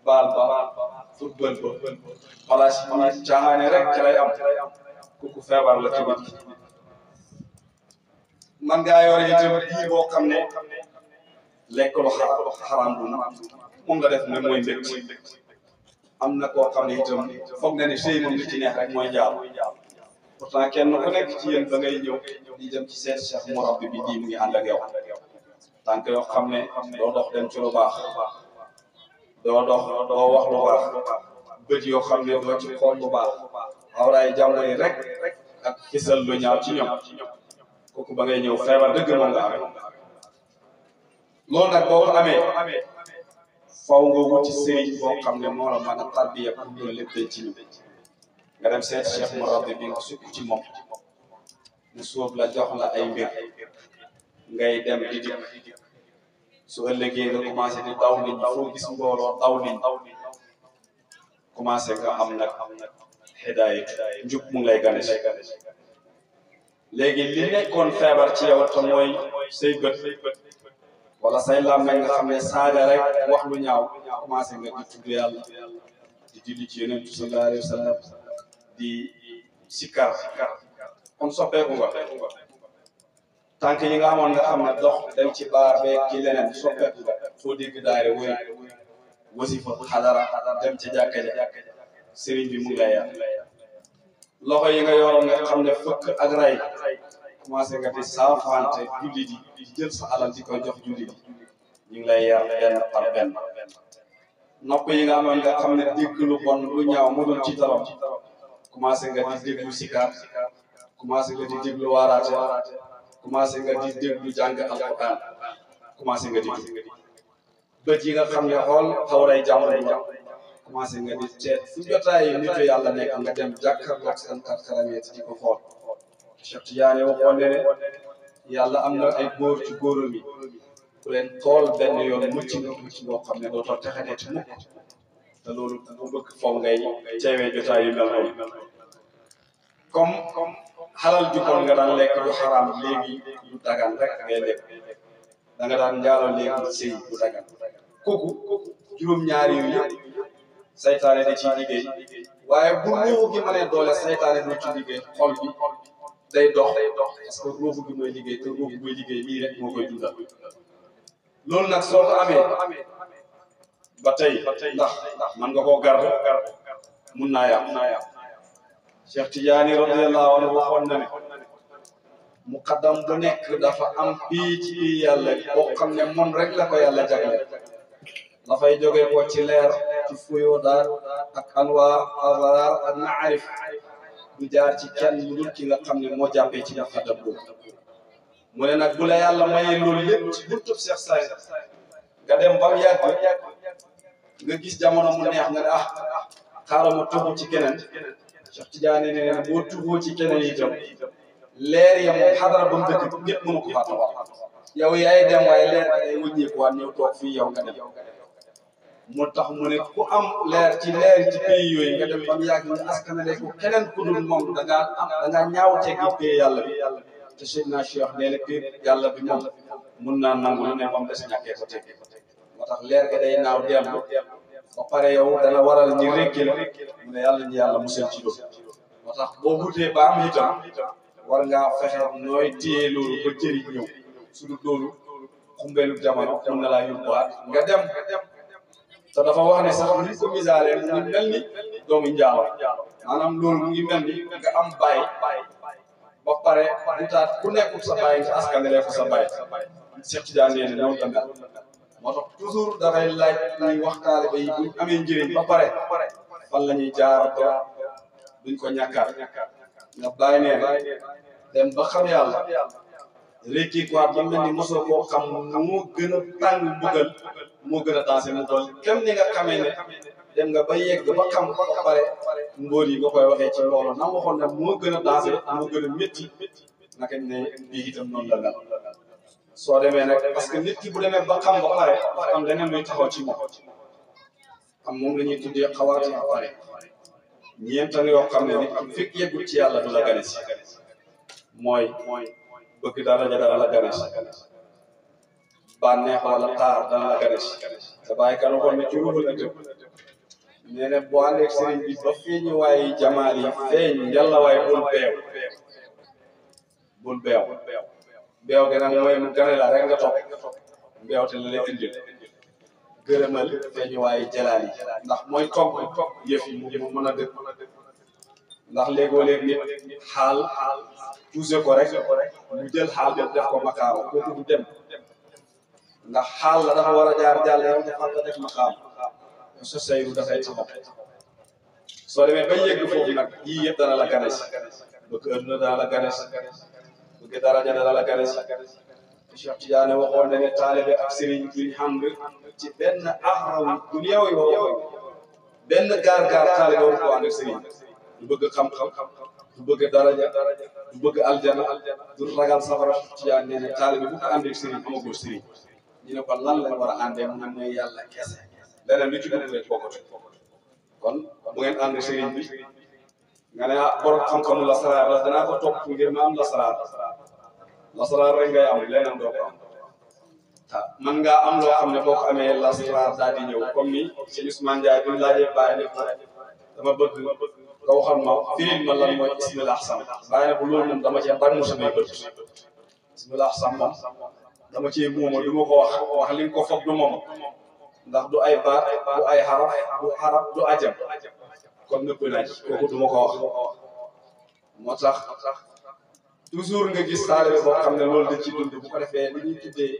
baal football ba wala si caaxaane rek ci lay am kooku feebar la ci nit man ngaa yore itam bii boo xam ne lekk lu xaram bu moom nga def ne mooy mbégte am na koo xam ne itam foog na ne sëy moom li ci neex rek mooy jaar pourtant kenn ku nekk ci yéen ba ngay ñëw di dem ci seen cheikh murabbi bi di mu ngi ànd ak yow tànk yoo xam ne doo dox dem ci lu baax doo dox doo wax lu baax bët yoo xam ne doo ci xool lu baax awraay jàmbur yi rek ak xisal lu ñaaw ci ñoom kooku ba ngay ñëw feebar dëgg moom nga amee loolu nag boo ko amee faw nga wut ci sëriñ boo xam ne moo la mën a tarbiya pour loolu lépp dañ ci ñu nga dem seet cheikh murabbi bi nga sukk ci moom mu sóob la jox la ay mbir ngay dem di dikk su ëllëgee nga commencé di daw nit foo gis mbooloo daw nit commencé nga am nag hidaayat njub mu ngi lay gane si léegi li nekkoon feebar ci yow te mooy say bët wala say làmmeñ nga xam ne saaga rek wax lu ñaaw commencé nga di tudd yàlla di julli ci yonent bi sallallahu alayhi wa sallam di sikkar kon soppeeku nga tànk yi nga amoon nga xam ne dox dem ci baar beeg ci leneen soppeeku nga foo dégg daare woy wasifa xadara dem ca jàkka ja sëriñ bi mu ngi lay yar loxo yi nga yoroon nga xam ne fëkk ak ray commencé nga di saafante julli di jël sa alal di koy jox julli di ñu ngi lay yar benn par benn nopp yi nga amoon nga xam ne dégg lu bon lu ñaaw mu dul ci talam commencé nga di déglu sikar commencé nga di déglu waaraate commencé nga di déglu jàng alquran commencé nga di déglu bët yi nga xam ne xool xawray jàmbur la commencé nga di teet fu jotaay nitu yàlla nekk nga dem jàkkaarloog seen karkarameet di ko xool Cheikh Tidiane waxoon ne yàlla am na ay góor ci góoram yi ku leen xool benn yoon mucc nga mucc boo xam ne dootoo texatee ci mukk te loolu bu bëgg foog ngay teewee jotaay yu mel noonu comme xalal jukkoon nga daan lekk du xaraam léegi du dagan rek ngay lekk da nga daan njaaloo léegi sëy du dagan kooku juróom-ñaari yu yëpp saytaane da ciy liggéey waaye bu ruuxu gi mënee doole saytaane du ci liggéey xol bi day dox parce que ruuxu gi mooy liggéey te ruuxu mooy liggéey lii rek moo koy dundal loolu nag soo ko amee ba tey ndax man nga koo garde mun naa yàq Cheikh Tidiane radiyallahu anhu waxoon na ne muqaddam bu nekk dafa am fii ci biir yàlla boo xam ne moom rek la ko yàlla jagle dafay jógee ko ci leer ci fuyoodaat ak anwaar asraar ak maarif du jaar ci kenn lu dul ki nga xam ne moo jàppee ci muqaddam boobu mu ne nag bu la yàlla mayee loolu lépp ci buntub Cheikh Saay nga dem ba mu yàgg nga gis jamono mu neex nga ne xaaral ma tuxu ci keneen Cheikh Tidiane ne ne boo tuxoo ci keneen itam leer ya moom xadara ba mu dëkk ñëpp mënu ko faa taxaw yow yaay dem waaye leer da ngay wëññeekuwaat ñëw toog fii yow nga dem moo tax mu ne ku am leer ci pays yooyu nga dem ba mu yàgg nga askanale ko keneen ku dul moom da ngaa ñaaw teggi pays yàlla bi te Seydina Cheikh nee na pays yàlla bi moom mun naa nangu lu ne ba mu des ñàkkee ko teggi moo tax leer ga day naaw dellu ba pare yow dana waral ñi rékki la mu ne yàlla ñu yàlla musal ci loolu moo tax boo wutee ba am itam war ngaa fexe nooy téye loolu ba jëriñ ñëw su dul loolu xumbeelu jamono mun na laa yóbbuwaat nga dem te dafa wax ne sax ni ko misaale mu ngi mel ni doomu njaalo maanaam loolu mu ngi mel ni nga am baay ba pare wutaat ku nekkul sa baay nga askanale ko sa baay Cheikh Tidiane nee na noonu la mel moo tax toujours dafay laaj ñuy wax taalibe yi buñ amee njëriñ ba pare fan la ñuy jaar ba duñ ko ñàkkaat nga bàyyi nee dem ba xam yàlla rékki quoi ba mel ni mosoo koo xam moo gën a tàng mbugal moo gën a dansé mu doon kenn ni nga xamee ne dem nga ba yegg ba xam ba pare mbóor yi nga koy waxee ci loolu na waxoon ne moo gën a dansé moo gën a métti naka ne bii itam noonu la mel soo demee nag parce que nit ki bu demee ba xam ba pare dafa am leneen luy taxaw ci moom am moom la ñuy tuddee xawaati ba pare ñeentan yoo xam ne nit ki fekk yeggul ci yàlla du la gane si mooy bëgg daraja dara la gane si bànneex wala taar dana la gane si te bàyyi kan waxoon ne ci ruuxul ëttëb nee ne boo àndeeg sëriñ bi ba feeñu waaye jamaal yi feeñ njalla waaye bul beew beew gi nag mooy mu gane la rek nga topp beew te la lay indil gërëmal feeñu waaye jalaal yi ndax mooy togg yëf yi mu mën a dëkk ndax léegoo-léeg nit xaal poussé ko rek mu jël xaal boobu def ko makaama kooku du dem ndax xaal la dafa war a jaar jàll yow dafa nga def makaama sa sayru dafay taxaw soo demee ba yegg foofu nag yii yëpp dana la ganes bëgg adduna dana la ganes bëgg daraja dana la ganes Cheikh Tidiane waxoon na ne taalibe ak sëriñ duñ ànd ci benn ahram dunya yi waxoon benn gaar-gaar taalibe war ko ànd ak sëriñ du bëgg xam-xam du bëgg daraja du bëgg aljana du ragal safara Tidiane nee na taalibe bu ko ànd ak sëriñ amagoo sëriñ ñu ne ko lan lañ war a àndee mu ne mooy yàlla kese leneen lu ci dugg rek bokkatu kon bu ngeen ànd sëriñ bi nga ne borom xam-xamu lasaraar la danaa ko topp ngir ma am lasaraar rek ngay am leneen doo ko am man ngaa am loo xam ne boo ko amee lasaraar daal di ñëw comme ni si Ousmane Ndiaye bi mu laajee bàyyi ne ko dama bëgg nga waxal ma firil ma lan mooy ismil ahsan bàyyi ne ko loolu moom dama cee bari mu samay bët ismil ahsan moom dama cee muuma du ma ko wax li nga ko foog du moom ndax du ay baat du ay xaraf du ajam kon nëpp nañ kooku du ma ko wax moo tax toujours nga gis taalibe boo xam ne loolu dañ ci dund bu ko defee li ñuy tuddee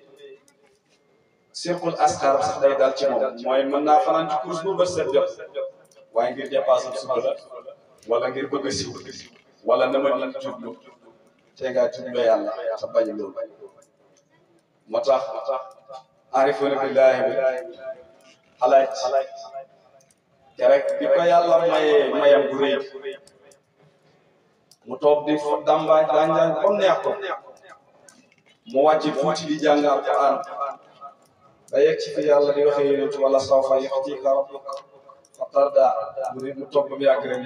sirkul askar sax day dal ci moom mooy mën naa fanaan ci course bu bët set jot waaye ngir dépassé suba la wala ngir bëgg a siw wala na ma di jublu te ngaa jublu yàlla te bañ loolu moo tax arifuna billahi bi xalaaj te rek bi ko yàlla mayam bu rëy mu toog di dambaaj daanjaan comme neex ko mu wàcc tuuti di jàng alquran ba yegg ci fi yàlla di waxee yonent wala sawfa yu'tika rabbuka fatarda mu toog ba mu yàgg rek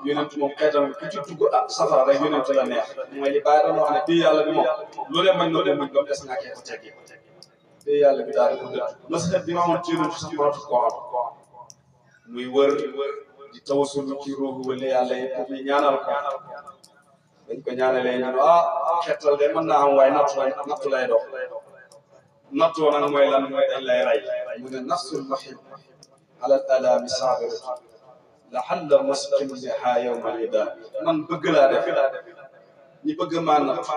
yonent moom xeetam ku ci dugg safara rek yonent la neex mooy li bàyyi doon wax ne bii yàlla bi moom loolee mañ noo dem muñ ba mu des naa kee ko teggi bii yàlla bi daal di ko dëdd nasihat bi ma amoon ci yonent sax mënatu ko am muy wër di tawasul ci ruuhu wala yàlla yi pour ñu ñaanal ko dañ ko ñaanalee ñu xeetal de mën naa am waaye nattu lay dox nattoo nag mooy lan mooy dañ lay rey mu ne nafsul muhib ala al alami sabiratu lahalla musqim biha yawma lidaa man bëgg laa def ñi bëgg maa natt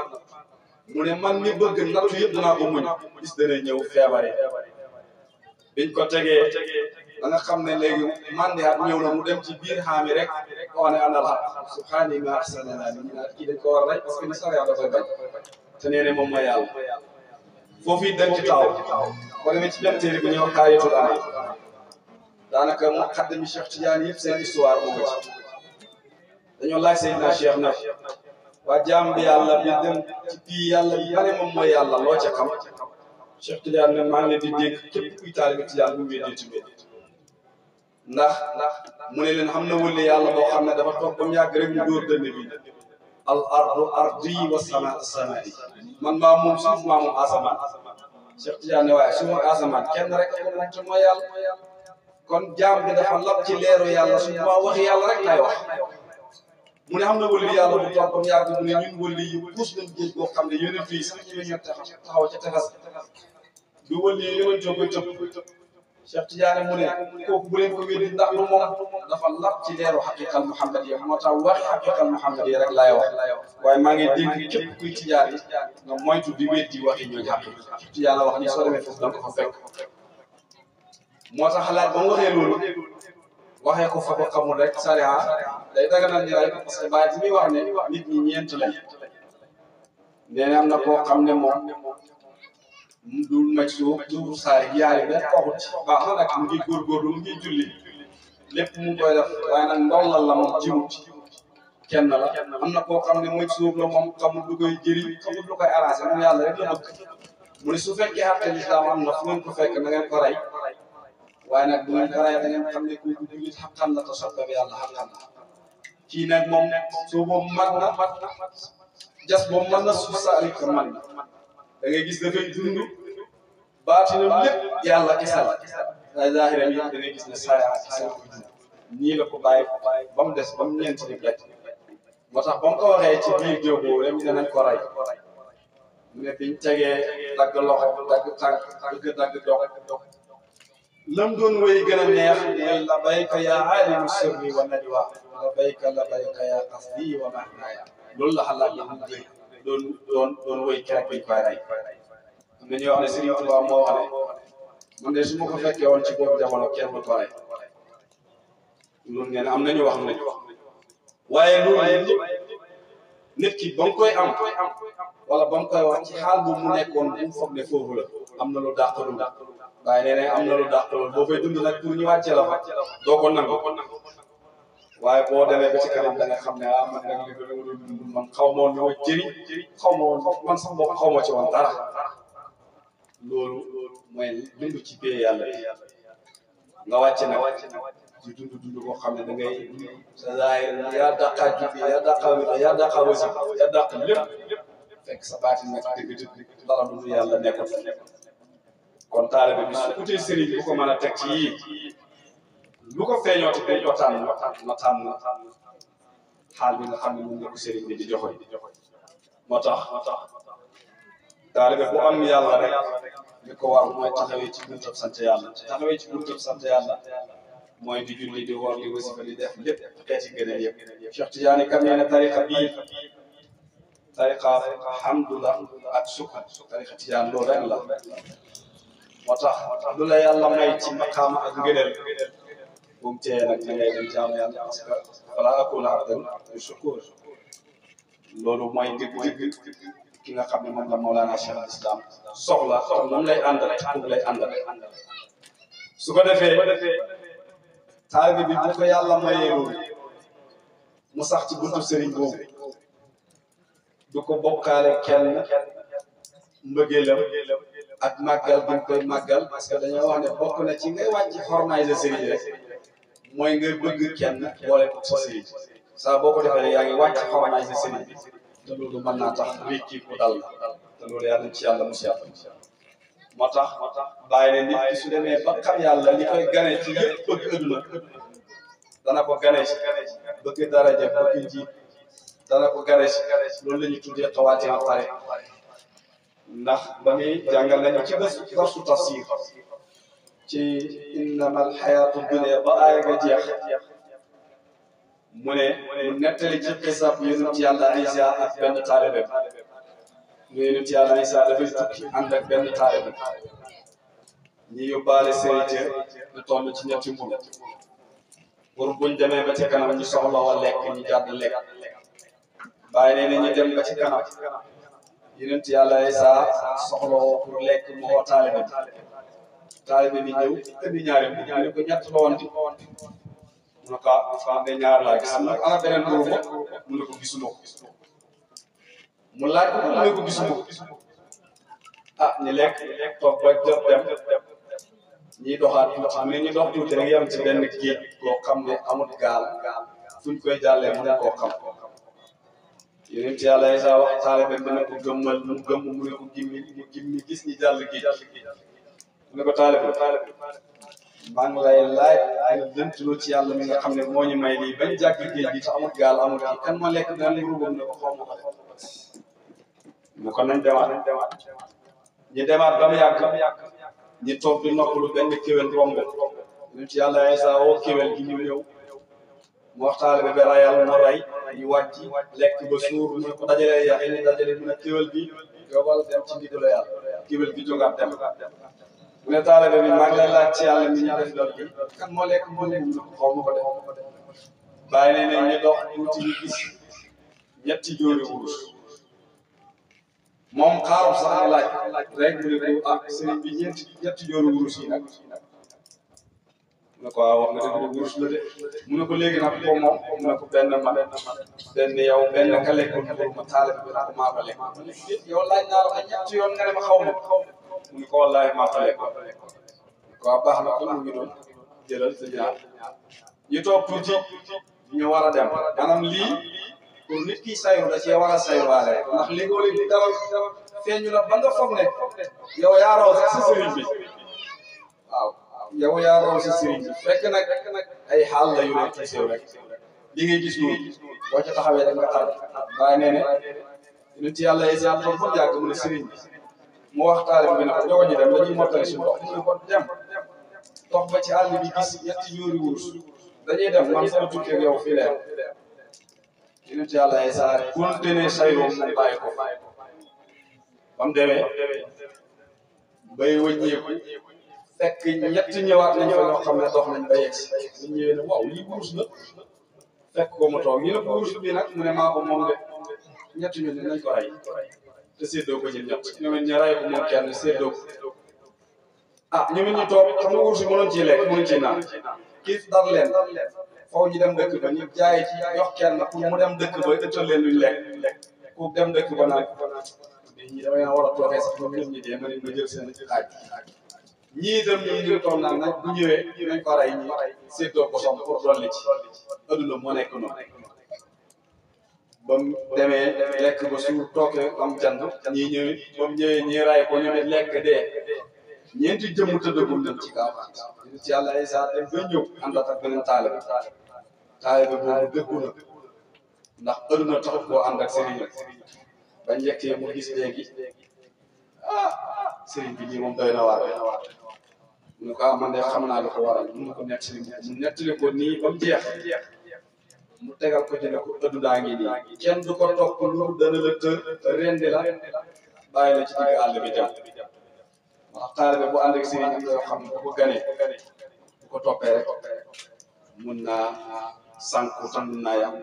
mu ne man mi bëgg nattu yëpp dinaa ko muñ gis dana ñëw feebare biñ ko tegee da nga xam ne léegi mandihaat ñëw na mu dem ci biir xaami rek wane anal xaq subhaani ma ahsana naa ni ñu naan kii dañ ko war a rey parce que ni sariya da koy bañ te nee ne moom mooy yàlla foofu it dem ci taw boo demee ci benn téere bi ñëw Kaayatul Amal daanaka mu xaddami Cheikh Tidiane yëpp seen histoire boobu ci dañoo laaj Seydina Cheikh na waa jaam bi yàlla bi dem ci bii yàlla bi ba ne moom mooy yàlla loo ca xam Cheikh Tidiane ne maa ngi leen di dégg képp kuy taalibe Tidiane bu mu weddee ci ndax mu ne leen xam na wële yàlla boo xam ne dafa toog ba mu yàgg rek mu dóor dënn bi al ardu ardi wa sama samai man maa moom suuf maa moom asamaan Cheikh Tidiane ne waaye suuf ak asamaan kenn rek ko nag te mooy yàlla kon jaam bi dafa lab ci leeru yàlla su ma waxi yàlla rek lay wax mu ne xam na wële yàlla bu toog ba mu yàgg mu ne ñun wële yi puus nañ géej boo xam ne yonent yi sax ñu ñoo taxaw ca tefes du wële yi yonentoo koy tëb Cheikh Tidiane mu ne kooku bu leen ko wéddi ndax lu moom dafa lab ci leeru xaqiqal Muhammad yi moo tax waxi xaqiqal Muhammad yi rek laay wax waaye maa ngi dégg képp kuy Tijaan yi nga moytu di weddi waxi ñooñu xaqiqa Cheikh Tidiane wax ni soo demee foofu da nga ko fa fekk moo tax xalaat ba mu waxee loolu waxee ko fa ko xamul rek sariya day daganal ñu rey parce que baay bi muy wax ne nit ñi ñeent lañ nee na am na koo xam ne moom du maj suuf du saay yaari benn waxut ci baax na nag mu ngi góorgóorlu mu ngi julli lépp mu ngi koy def waaye nag ndollal la moom jiwut kenn la am na koo xam ne maj suuf la moom xamul lu koy jëriñ xamul lu koy arrangé moom yàlla rek la bëgg mu ne su fekkee xatte lislaam am na fu ngeen ko fekk na ngeen ko rey waaye nag bu ngeen ko rey da ngeen xam ne kooku jullit xaqan la te soppe bi yàlla xaqan la kii nag moom soo boobu mat na jas boobu mën na suuf sa alik man na da ngay gis dafay dund baatinam lépp yàlla kisal ay zahiram yi da ngay gis ne saa yaa kisal ko dund nii la ko bàyyi ba mu des ba mu ñeenti ni rek moo tax ba mu ko waxee ci biir jóg boobu rek ñu ne nañ ko rey mu ne biñ tegee dagg loxo dagg tànk dagg dox lam doon wéy gën a neex mooy labayka yaa aalimu sirri wa najwa labayka yaa qasdi wa mahnaaya loolu la xalaat yi mu bëri doon wéy keroog biñ koy rey am na ñuy wax ne Serigne Touba moo wax ne man de su ma ko fekkee woon ci boobu jamono kenn du ko rey loolu nee na am nañu wax waaye loolu nit ki ba mu koy am wala ba mu koy wax ci xaal bu mu nekkoon bu mu foog ne foofu la am na lu dàq lu waaye nee na am na lu dàq loolu boo fay dund nag pour ñu wàcce la fa doo ko nangu waaye boo demee ba ci kanam da nga xam ne man nag li nga doon dund man xaw ma woon lu ma jëriñ xaw ma woon man sax boo xaw ma ci woon dara loolu mooy dund ci bee yàlla bi nga wàcc nag di dund koo xam ne da ngay sa zaahir yaa dàqaa julli yaa dàqaa wér yaa dàqaa wasi yaa dàq lépp fekk sa baatin nag dëgg-dëgg dara dund yàlla nekkul kon taalibe bi su utee sëriñ bu ko mën a teg ci yii lu ko feeñooti dañ ko tànn na tànn xaal bi nga xam ne moom la ko sëriñ bi di joxoy moo tax taalibe bu am yàlla rek li ko war mooy taxawee ci buntab sant yàlla taxawee ci buntab sant yàlla mooy di julli di woor di wasifa di def lépp xeeti gëneel yëpp Cheikh Tidiane kam nee na tariqa bii tariqa hamdulillah ak sukk tariqa Tidiane loolu rek la moo tax lu la yàlla may ci maqaama ak ngëneel bu mu tee nag da ngay dem jaamu yàlla parce que wala akuna abdan shakur loolu mooy dëgg-dëgg ki nga xam ne moom la Mawlana Cheikh al Islam soxla moom lay àndal moom lay àndal su ko defee taalibe bi bu ko yàlla mayee mu sax ci buntu sëriñ boobu du ko bokkaale kenn mbëggeelam ak màggal bi ñu koy màggal parce que dañoo wax ne bokk na ci ngay wàcc xormaay sa sëriñ rek mooy ngay bëgg kenn boole ko sa sëriñ saa boo ko defee yaa ngi wàcc xormaay sa sëriñ bi te loolu mën naa tax rékki ku dal te loolu yàlla ci yàlla mos yàlla moo tax bàyyi ne nit ki su demee ba xam yàlla li koy gane ci yëpp bëgg adduna dana ko gane si bëgg daraja bëgg njiit dana ko gane si loolu la ñuy tuddee xawaati en pare ndax ba muy jàngal nañu ci darsu tafsir ci innamal xayaatu dunya ba aaya nga jeex mu ne mu nettali ci xisab yonent yàlla Isa ak benn taalibe mu yonent yàlla Isa dafay tukki ànd ak benn taalibe ñi yóbbaale seen cër lu toll ci ñetti mburu pour buñ demee ba ci kanam ñu soxla wa lekk ñu jàdd lekk bàyyi nee na ñu dem ba ci kanam yonent yàlla Isa soxla pour lekk mu woo taalibe bi ñëw indi ñaari mburu mu ne ko ñett la woon di mu ne ko ah de ñaar laa gis nag ana beneen mburu ba mu ne ko gisuma ko mu laaj ko mu ne ko gisuma ko ah ñu lekk toog ba jot dem ñiy doxaat tuuti mais ñu dox tuuti rek yam ci benn géej koo xam ne amul gaal fuñ koy jàllee mu ne koo xam yonent yàlla Isa wax taalibe bi ne ko gëmmal mu gëmm mu ne ko gimmi gis ñi jàll géej mu ne ko taalibe maa ngi lay laaj ay lëntuloo ci yàlla mi nga xam ne moo ñu may lii bañ jàgg géej gi te amul gaal amul kii kan moo lekk benn mburu boobu ne ko xaw ma ko ne ko nañ demaat ñu demaat ba mu yàgg ñu toog di noppalu benn kéwél romb ñu ci yàlla Isa woo kéwél gi ñu ñëw mu wax taalibe bi rayal mu ray ñu wàcc lekk ba suur mu ne ko dajalee yax yi ñu dajale mu ne kéwél gi jógal dem ci ndigalu yàlla kéwél gi jógaat dem mu ne taalibe bi maa ngi lay laaj ci yàlla mi ñu def loolu bi kan moo lekk moo lekk mu ne ko xaw ma ko def bàyyi ne ñu dox tuuti ñu gis ñetti jóori wurus moom xaaru sax di laaj rek mu ne ko ah sëriñ bi ñetti jóori wurus yi nag mu ne ko waaw wax nga dëgg wurus la de mu ne ko léegi nag ko moom mu ne ko benn man benn yow benn ka lekkul mburu ma taalibe bi nag maa ko lekk yow laaj naa la ko ñetti yoon nga ne ma xaw ma mu ne ko wallaahi maa ko lekk waaw baax na ko mu ngi doon jëlal sa ñaar ñu toog tuuti ñu war a dem maanaam lii pour nit ki sayru da cee war a sayruwaale ndax léegoo-léeg li dara feeñu la ba nga foog ne yow yaa raw sax sa sëriñ bi waaw yow yaa raw sa sëriñ bi fekk nag ay xaal la yu ne ci sew rek li ngay gis noonu boo ca taxawee rek nga xar bàyyi nee ne nit yàlla Isa toog ba yàgg mu ne sëriñ bi mu wax taalibe bi ne ko jogo ñu dem dañuy mottali suñu dox mu ne ko dem dox ba ci àll bi gis ñetti jóori wurus dañuy dem man sama tukki ak yow fii leer yonent yàlla Isa continué sayroom mu bàyyi ko ba mu demee bay wëññeeku fekk ñett ñëwaat nañ fa ñoo xam ne dox nañ ba yegg si ñu ñëwee ne waaw lii wurus la fekk ko mu toog ñu ne ko wurus bi nag mu ne maa ko moom de ñett ñu ne nañ ko rey te séddoo ko ci ñett ñoom it ñu rey ko moom kenn séddoo ko ah ñoom it ñu toog xam nga wurus bi mënoon ciy lekk mënoon ciy naan kiif dar leen foofu ñu dem dëkk ba ñu jaay ci yox kenn pour mu dem dëkk ba ëttal leen luñ lekk ku dem dëkk ba nag ñi damay war a toogee sax ñoom ñëpp ñi dee ma ne ma jël seen xaaj ñii dem ñu ngi toog naan nag bu ñëwee nañ ko rey ñi séddoo ko som pour dolli ci adduna moo nekk noonu ba mu demee lekk ba suur toogee am jant ñii ñëwee ba mu ñëwee ñii ray ko ñu ne lekk dee ñeenti jëmm tëddagul nañ ci gaaw ci yàlla Isa dem ba ñëw àndat ak beneen taalibe boobu dëggu na ndax adduna taxut koo ànd ak sëriñ ba njëkkee mu gis léegi ah sëriñ bi lii moom doy na waar mu ne ko ah man de xam naa lu ko waral mu ko nettali mu nettali ko nii ba mu jeex mu tegal ko ci ne ko addunaa ngi nii kenn du ko topp lu dana la tër rendi la bàyyi la ci digg àll bi dem wax taalibe bu ànd ak sëriñ am na yoo xam ne bu ko ganee bu ko toppee rek mun naa sànku tam mun naa yam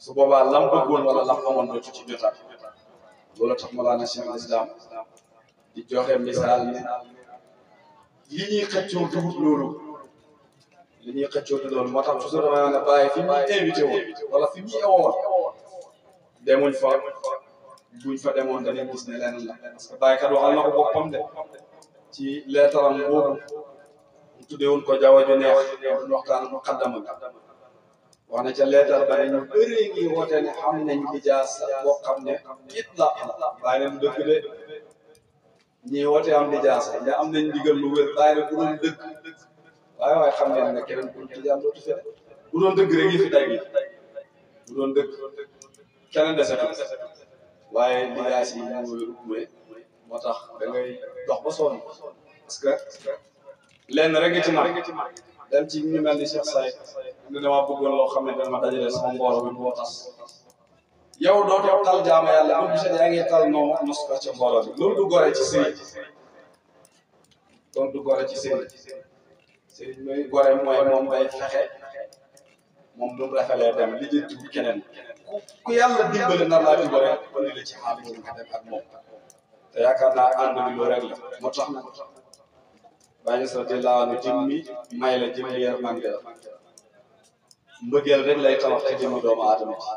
su boobaa lam bëggoon wala lam amoon dootu ci jotaat loolu tax Mawlana Cheikh al Islam di joxe misaal ne li ñuy xëccoo dugut loolu li ñuy xëccoo du loolu moo tax toujours dama ne bàyyi fi ñuy invité woon wala fi ñuy ewoon demuñ fa buñ fa demoon dañuy gis ne leneen la parce que bàyyi kat waxal na ko boppam de ci leetaram boobu mu tuddee woon ko jaww ju neex doon waxtaan mu xaddama wax na ca leetar ba ne ñu bëri ngi woote ne xam nañ ijaas boo xam ne it la bàyyi leen dëgg de ñii woote am ijaas ña am nañ ndigal lu wér bàyyi leen bu doon dëgg waaye xam ngeen ne keneen ku tijaan dootu fi bu doon dëgg rek yi fi day bu doon dëgg keneen desetu waaye ijaas yi moo wéru moo tax da ngay dox ba sonn parce que lenn rek nga ci man dem ci ñu mel ni Cheikh Saïd ne dama bëggoon loo xam ne dama dajale sama mbooloo bi moo tas yow dootoo tal jaama yàlla bu gisee yaa ngi tal noo mos ko ca mbooloo bi loolu du gore ci sëriñ loolu du gore ci sëriñ sëriñ mooy gore mooy moom day fexe moom lu mu rafetlee dem li jëntu bu keneen ku yàlla dimbale nar laa dimbale ba ni la ci xaal boobu nga dem ak moom te yaakaar naa ànd bi loolu rek la moo tax nag bàyyi ñu radiyallaahu anhu jëmmi may la jëmmi yërmande la mbëggeel rek lay tabax te jëmmi doomu aadama ci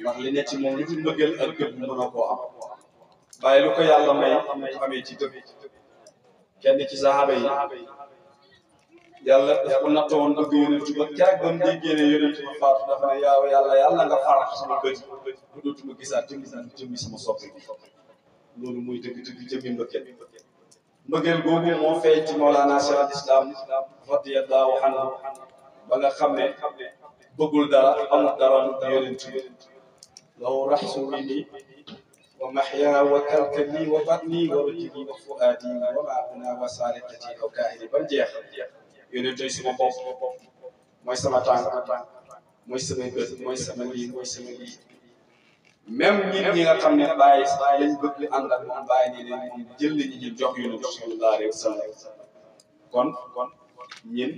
ndax li ne ci moom lu dul mbëggeel ak gëm mënoo koo am bàyyi lu ko yàlla may amee ci dëgg kenn ci saxaaba yi yàlla daf ko nattoon bëgg yonent ba keroog ba mu déggee ne yonent ba faatu dafa ne yaaw yàlla nga far sama bët bu dootuma gisaat jëmmi sama soppi bi loolu muy dëgg jëmmi mbëggeel googu moo feeñ ci Mawlana Cheikh al Islam radiyallahu anhu ba nga xam ne bëggul dara amul dara lu yonent bi law raxsu minni wa mahya wa kalkali wa batni wa rujuli wa fuadi wa mauna wa salikati aw kaahili ba mu jeex yonent yi sama bopp mooy sama tànk mooy samay bët mooy sama lii mooy sama lii même ñi nga xam ne bàyyi lañ bëgg li ànd ak moom bàyyi nii leen moom jël nañu ñu jox yonent sallallahu alayhi wa sallam kon ñin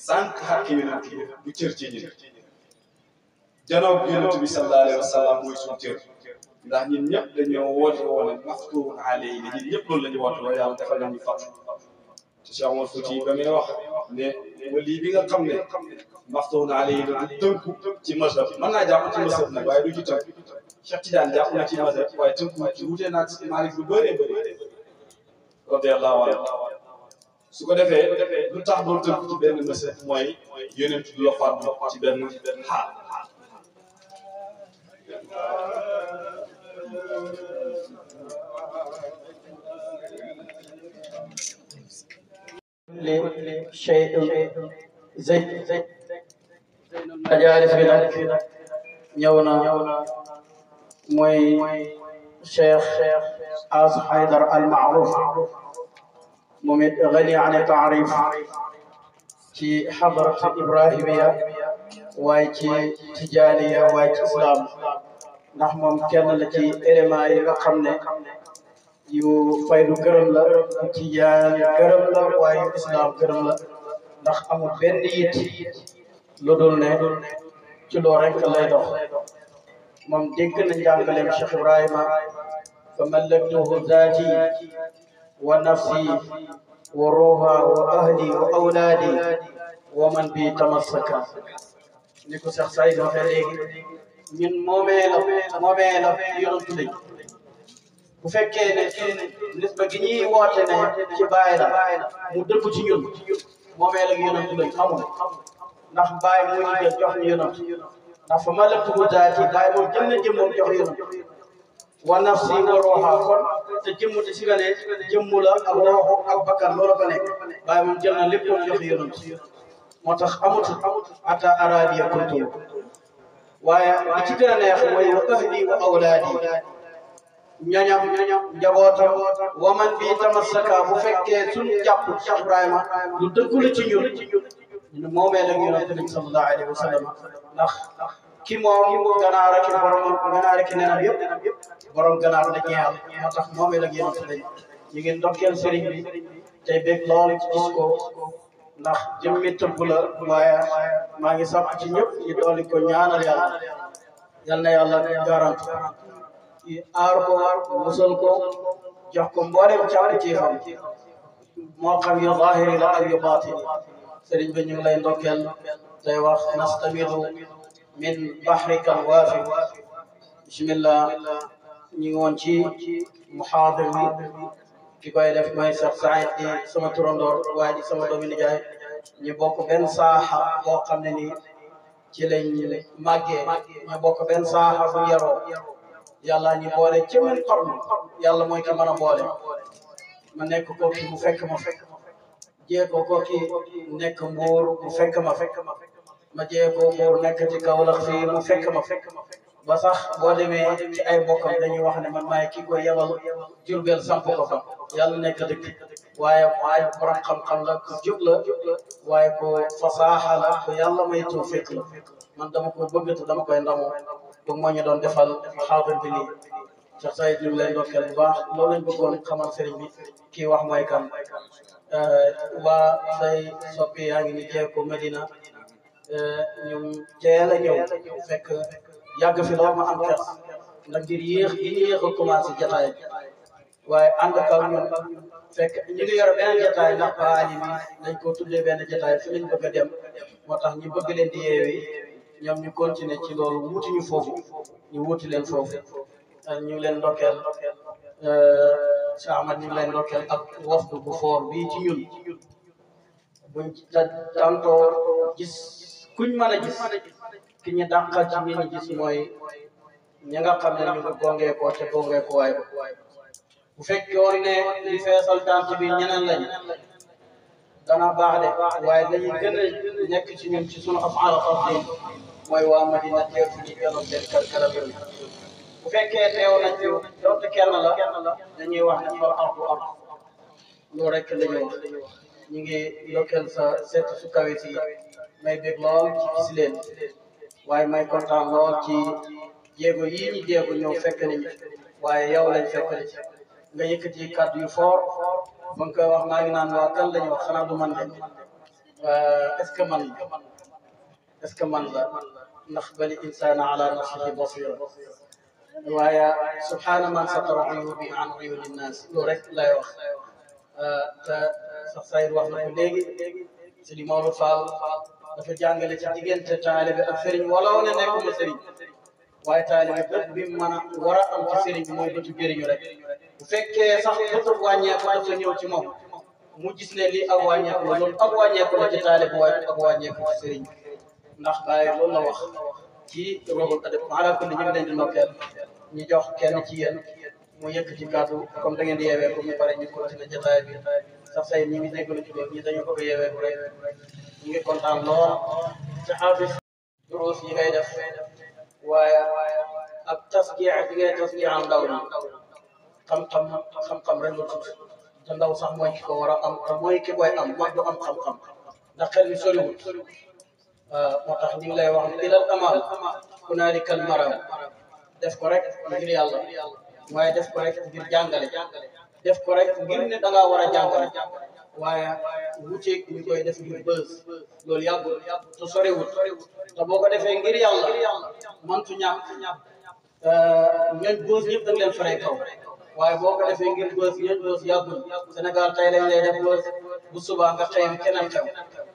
sànq xàq yonent yi du cër ci ñun janoog yonent bi sallallahu alayhi wa sallam mooy suñu cër ndax ñun ñëpp dañoo woote woon maftuun alayhi ñun ñëpp loolu la ñu woote woon yàlla defal nañu fàtt te Cheikh Omar Fouti ba muy wax ne wali bi nga xam ne maftuun alayhi du tënku ci mazhab mën naa jàpp ci mazhab nag waaye du ci tënk Cheikh Tidiane jàpp na ci mazhab waaye tënku ci wutee naa ci Maalik lu bëree bëri radiyallahu anhu su ko defee lu tax doon tënku ci benn mazhab mooy yonent du la fàddu ci benn xaal شيء زين مجالس بنا ñëwna mooy Cheikh Az Haydar Al Maaruf moom it gani an taarif ci xadarat ibrahimiya waaye ci tijaaniya waaye ci islam ndax moom kenn la ci élément yi nga xam ne yu faydu gërëm la tijaan gërëm la waaye yu islam gërëm la ndax amul benn yit lu dul ne ci loo rek lay dox moom dégg na njàngaleem Cheikh Ibrahima fa mallaktuhu zaati wa nafsi wa ruha wa ahli wa awlaadi wa man bi tamassaka ni ko Cheikh Saïd waxee léegi ñun moomee la yonantu lañ bu fekkee ne nisba gi ñuy woote ne ci Baay la mu dëgg ci ñun moomee la yonantu lañ xamul ndax Baay moo ñu jël jox ñu yonant ndax fa mallaktuhu zaati Baay moom jël na jëmmam jox yonant wa nafsi wa ruha kon te jëmm te si nga ne jëmm la ak rooxu ak bakkan loola fa nekk Baay moom jël na lépp jox yonant moo tax amut ata arabiya kuntu waaye li ci gën a neex mooy wa ahli wa awlaadi ñañam njabootam wa man bi tamassaka bu fekkee suñu jàpp Cheikh Ibrahima lu dëggu la ci ñun moomee la yonent bi sallallahu alayhi wa sallam ndax ki moom ganaar ak nenam yëpp borom ganaar la ñeel moo tax moomee la yonent ñu ngi ndokkeel sëriñ bi tey bég lool ci gis ko ndax jëmmi tëbb la waaye maa ngi sàpp ci ñëpp ñu dolli ko ñaanal yàlla yal na yàlla garanti aar ko musal ko jox ko mboolem càpp ci xam moo xam yu zahiri la ak yu baatini sëriñ bi ñu ngi lay ndokkeel tey wax nastamidu min bahrika alwaafi bismillah ñu ngi woon ci muhaadir bi ki koy def mooy Cheikh Saïd di sama turandoor waaye di sama doomi nijaay ñu bokk benn saaxa boo xam ne nii ci lañ màggee ñu bokk benn saaxa bu yaroo yàlla ñu boole ci mën xarnu yàlla mooy ki mën a boole ma nekk ko ki mu fekk ma jéego ko ki nekk mbuur mu fekk ma jéego mbuur nekk ci Kaolack fii mu fekk ma ba sax boo demee ci ay bokkam dañuy wax ne man maay kii ko yebal Jurbel samp ko fa yàlla nekk dëkk waaye waay borom xam-xam la ku jub la waaye ko fasaaxa la ko yàlla may tawfiq la man dama ko bëgg te dama koy ndamoo bu moo ñu doon defal xaadir bi nii Cheikh Saïd ñu ngi lay ndokkeel bu baax loolu lañ bëggoon xamal sëriñ bi kii wax mooy kan waa say soppi yaa ngi ni jeeko Medina ñu teel a ñëw fekk yàgg fi lool ma am kers ndax ngir yéex a commencé jataay waaye ànd kaw ñun fekk ñu ngi yore beneen jataay ndax ba ali mi dañ ko tuddee benn jataay fi lañ bëgg a dem moo tax ñu bëgg leen di yeewi ñoom ñu continuer ci loolu wuti ñu foofu ñu wuti leen foofu ñu ngi leen ndokkeel Cheikh Ahmad ñu ngi leen ndokkeel ak wafdu bu foor bii ci ñun buñ tantoo gis kuñ mën a gis ki ñu dàqal ci ñi ñu gis mooy ñi nga xam ne ñu ngi gongeekoo te gongeekoo waay bu fekkoon ne li feesal tant bi ñeneen lañ dana baax de waaye dañuy gën a nekk ci ñun ci sunu afaal xafdi mooy waa Madina teew fi ñu jëloon seen kër yooyu bu fekkee teew nañ fi donte kenn la dañuy wax ne fal ardu ard loolu rek la ñuy wax ñu ngi yokkal sa set su kawe si may bég lool ci gis leen waaye may kontaan lool ci jéego yii ñu jéego ñëw fekk nañu waaye yow lañ fekk ni nga yëkkati kàddu yu fort ba nga koy wax maa ngi naan waa kan lañu wax xanaa du man de est-ce que man la est-ce que man la ndax bali insaana ala nafsihi basira waaye subhaana man satara uyubi an uyuni nnaas loolu rek lay wax te sax Saïd wax na ko léegi Sëriñ Maodo Fall dafa jàngale ci diggante taalibe ak sëriñ wala wane nekkuma sëriñ waaye taalibe bët bi mu mën a war a am ci sëriñ bi mooy bëtu jëriñu rek bu fekkee sax bëtu wàññeeku dafa ñëw ci moom mu gis ne lii ak wàññeeku la loolu ak wàññeeku la ci taalibe waaye ak wàññeeku ci sëriñ ndax Baye loolu la wax ci roxul adab ala kulli ñu ngi leen di ndokkeel ñu jox kenn ci yéen mu yëkkati kàddu comme da ngeen di yeewee ko ñu pare ñu continuer jotaay bi sax say ñi ngi déglu ci loolu ñi dañoo bëgg a yeewee ko rek ñu ngi kontaan lool ci xaafis duruus yi ngay def waaye ak tasgiya bi ngay tasgiya am ndaw ñi xam-xam rek la tudd te ndaw sax mooy ki ko war a am te mooy ki koy am mag du am xam-xam ndax xel mi soriwul moo tax ñu ngi lay wax ne ilal amal hunaalikal maram def ko rek ngir yàlla waaye def ko rek ngir jàngale def ko rek ngir ne da ngaa war a jàngale waaye wuuteeg ñu koy def ngir bës loolu yàggul te soriwul te boo ko defee ngir yàlla mantu ñàkk ñooñ bës ñëpp dañ leen faree kaw waaye boo ko defee ngir bës ñooñ bës yàggul Sénégal tey lañ lay def bës bu subaa nga xëy keneen xew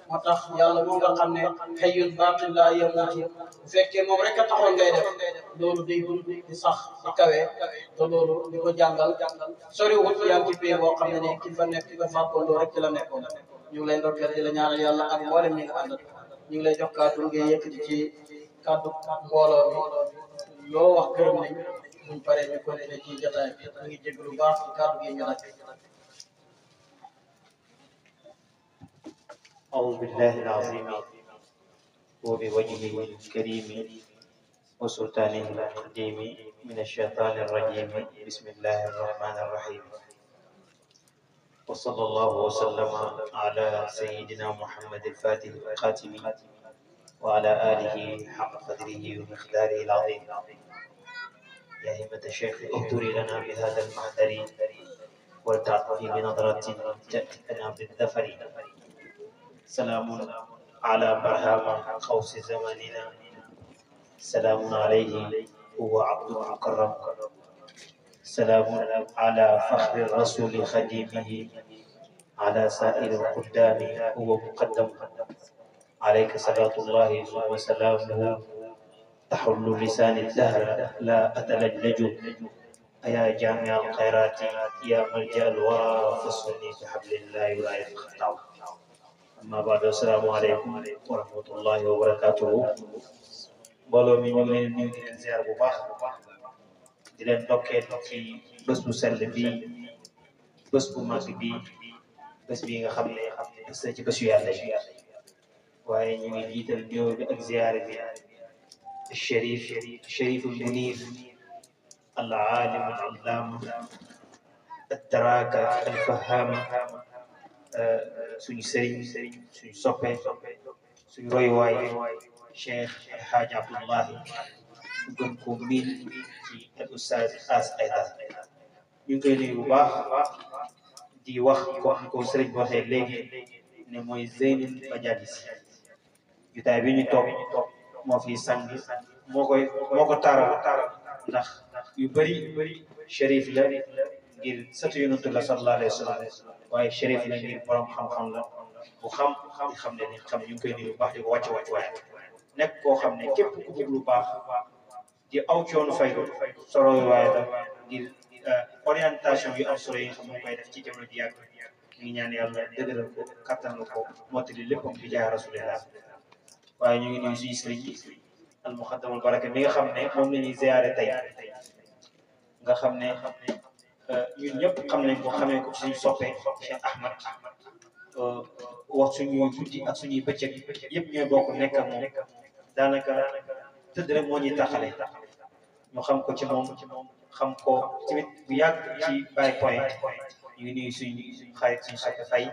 moo tax yàlla moom nga xam ne hayyun baaqin laa yamuutu bu fekkee moom rek a taxoon ngay def loolu day dund di sax di kawe te loolu di ko jàngal soriwul yaa ngi ci biir boo xam ne ne ki fa nekk ki nga fàkkandoo rek ci la nekkoon ñu ngi lay ndokkeel di la ñaanal yàlla ak mboolem ñi nga àndal ñu ngi lay jox kàddu ngay yëkkati ci kàddu mbooloo mi loo wax gërëm nañ buñ paree ñu continuer ci jotaay bi ñu ngi jégg lu baax ci kàddu gi ñu nag أعوذ بالله العظيم وبوجهه الكريم وسلطانه القديم من الشيطان الرجيم بسم الله الرحمن الرحيم وصلى الله وسلم على سيدنا محمد الفاتح الخاتم وعلى آله حق قدره ومقداره العظيم يا همة الشيخ اهدري لنا بهذا المحضر ولتعطفي بنظرة تأتي لنا بالظفر. سلام على برهام قوس زماننا، سلام عليه هو عبد مكرم، سلام على فخر الرسول خديمه، على سائر القدام هو مقدم. عليك صلاة الله ثم سلامه، تحل لسان الدهر لا أتلجلج. يا جامع الخيرات يا ملجأ الورى، فاصلني بحبل الله ولا يتقطع. أما بعد، السلام عليكم ورحمة الله وبركاته. mbooloo mi ñu ngi leen nuyu di leen ziar bu baax di leen ndokkeel ci bés bu sell bi, bés bu mag bi, bés bi nga xam ne bés la ci bésu yàlla yi. waaye ñu ngi jiital nuyoo bi ak ziar bi الشريف المنير العالم العلام التراك الفهام، suñu sëriñ suñu soppe suñu royuwaay Cheikh El Hadj Abdullahi gën ko miin ci al Oustaz As Aidara. ñu ngi koy nuyu bu baax di wax ko am ko sëriñ bi waxee léegi ne mooy Zeynul Majalis. jotaay bi ñu toog moo fi sang moo ko taaral ndax yu bëri shérif la ngir sëtu Yonent la sallallahu alayhi wa sallam, waaye shérif la ngir borom xam-xam la bu xam ne ni xam ñu ngi koy nuyu bu baax di ko wàcc waaye nekk koo xam ne képp ku bëgg lu baax di aw coono faydu soro waaye la ngir orientation yu am solo yi nga xam ne koy def ci jamono ji yàgg. ñu ngi ñaan yàlla dëgëral ko kattanal ko mottali léppam bi jaay rasulillah. waaye ñu ngi nuyu suñu sëriñ al muqaddamul baraka mi nga xam ne moom la ñuy ziyaare tey, nga xam ne ñun ñëpp xam nañ ko xamee ko suñu soppee Cheikh Ahmad. wax suñuy guddi ak suñuy bëccëg yëpp ñooy bokk nekk ak moom, daanaka tëdd rek moo ñuy taxale. ñu xam ko ci moom xam ko tamit bu yàgg ci Baye Point. ñu ngi nuyu suñu xarit suñu soppe Fay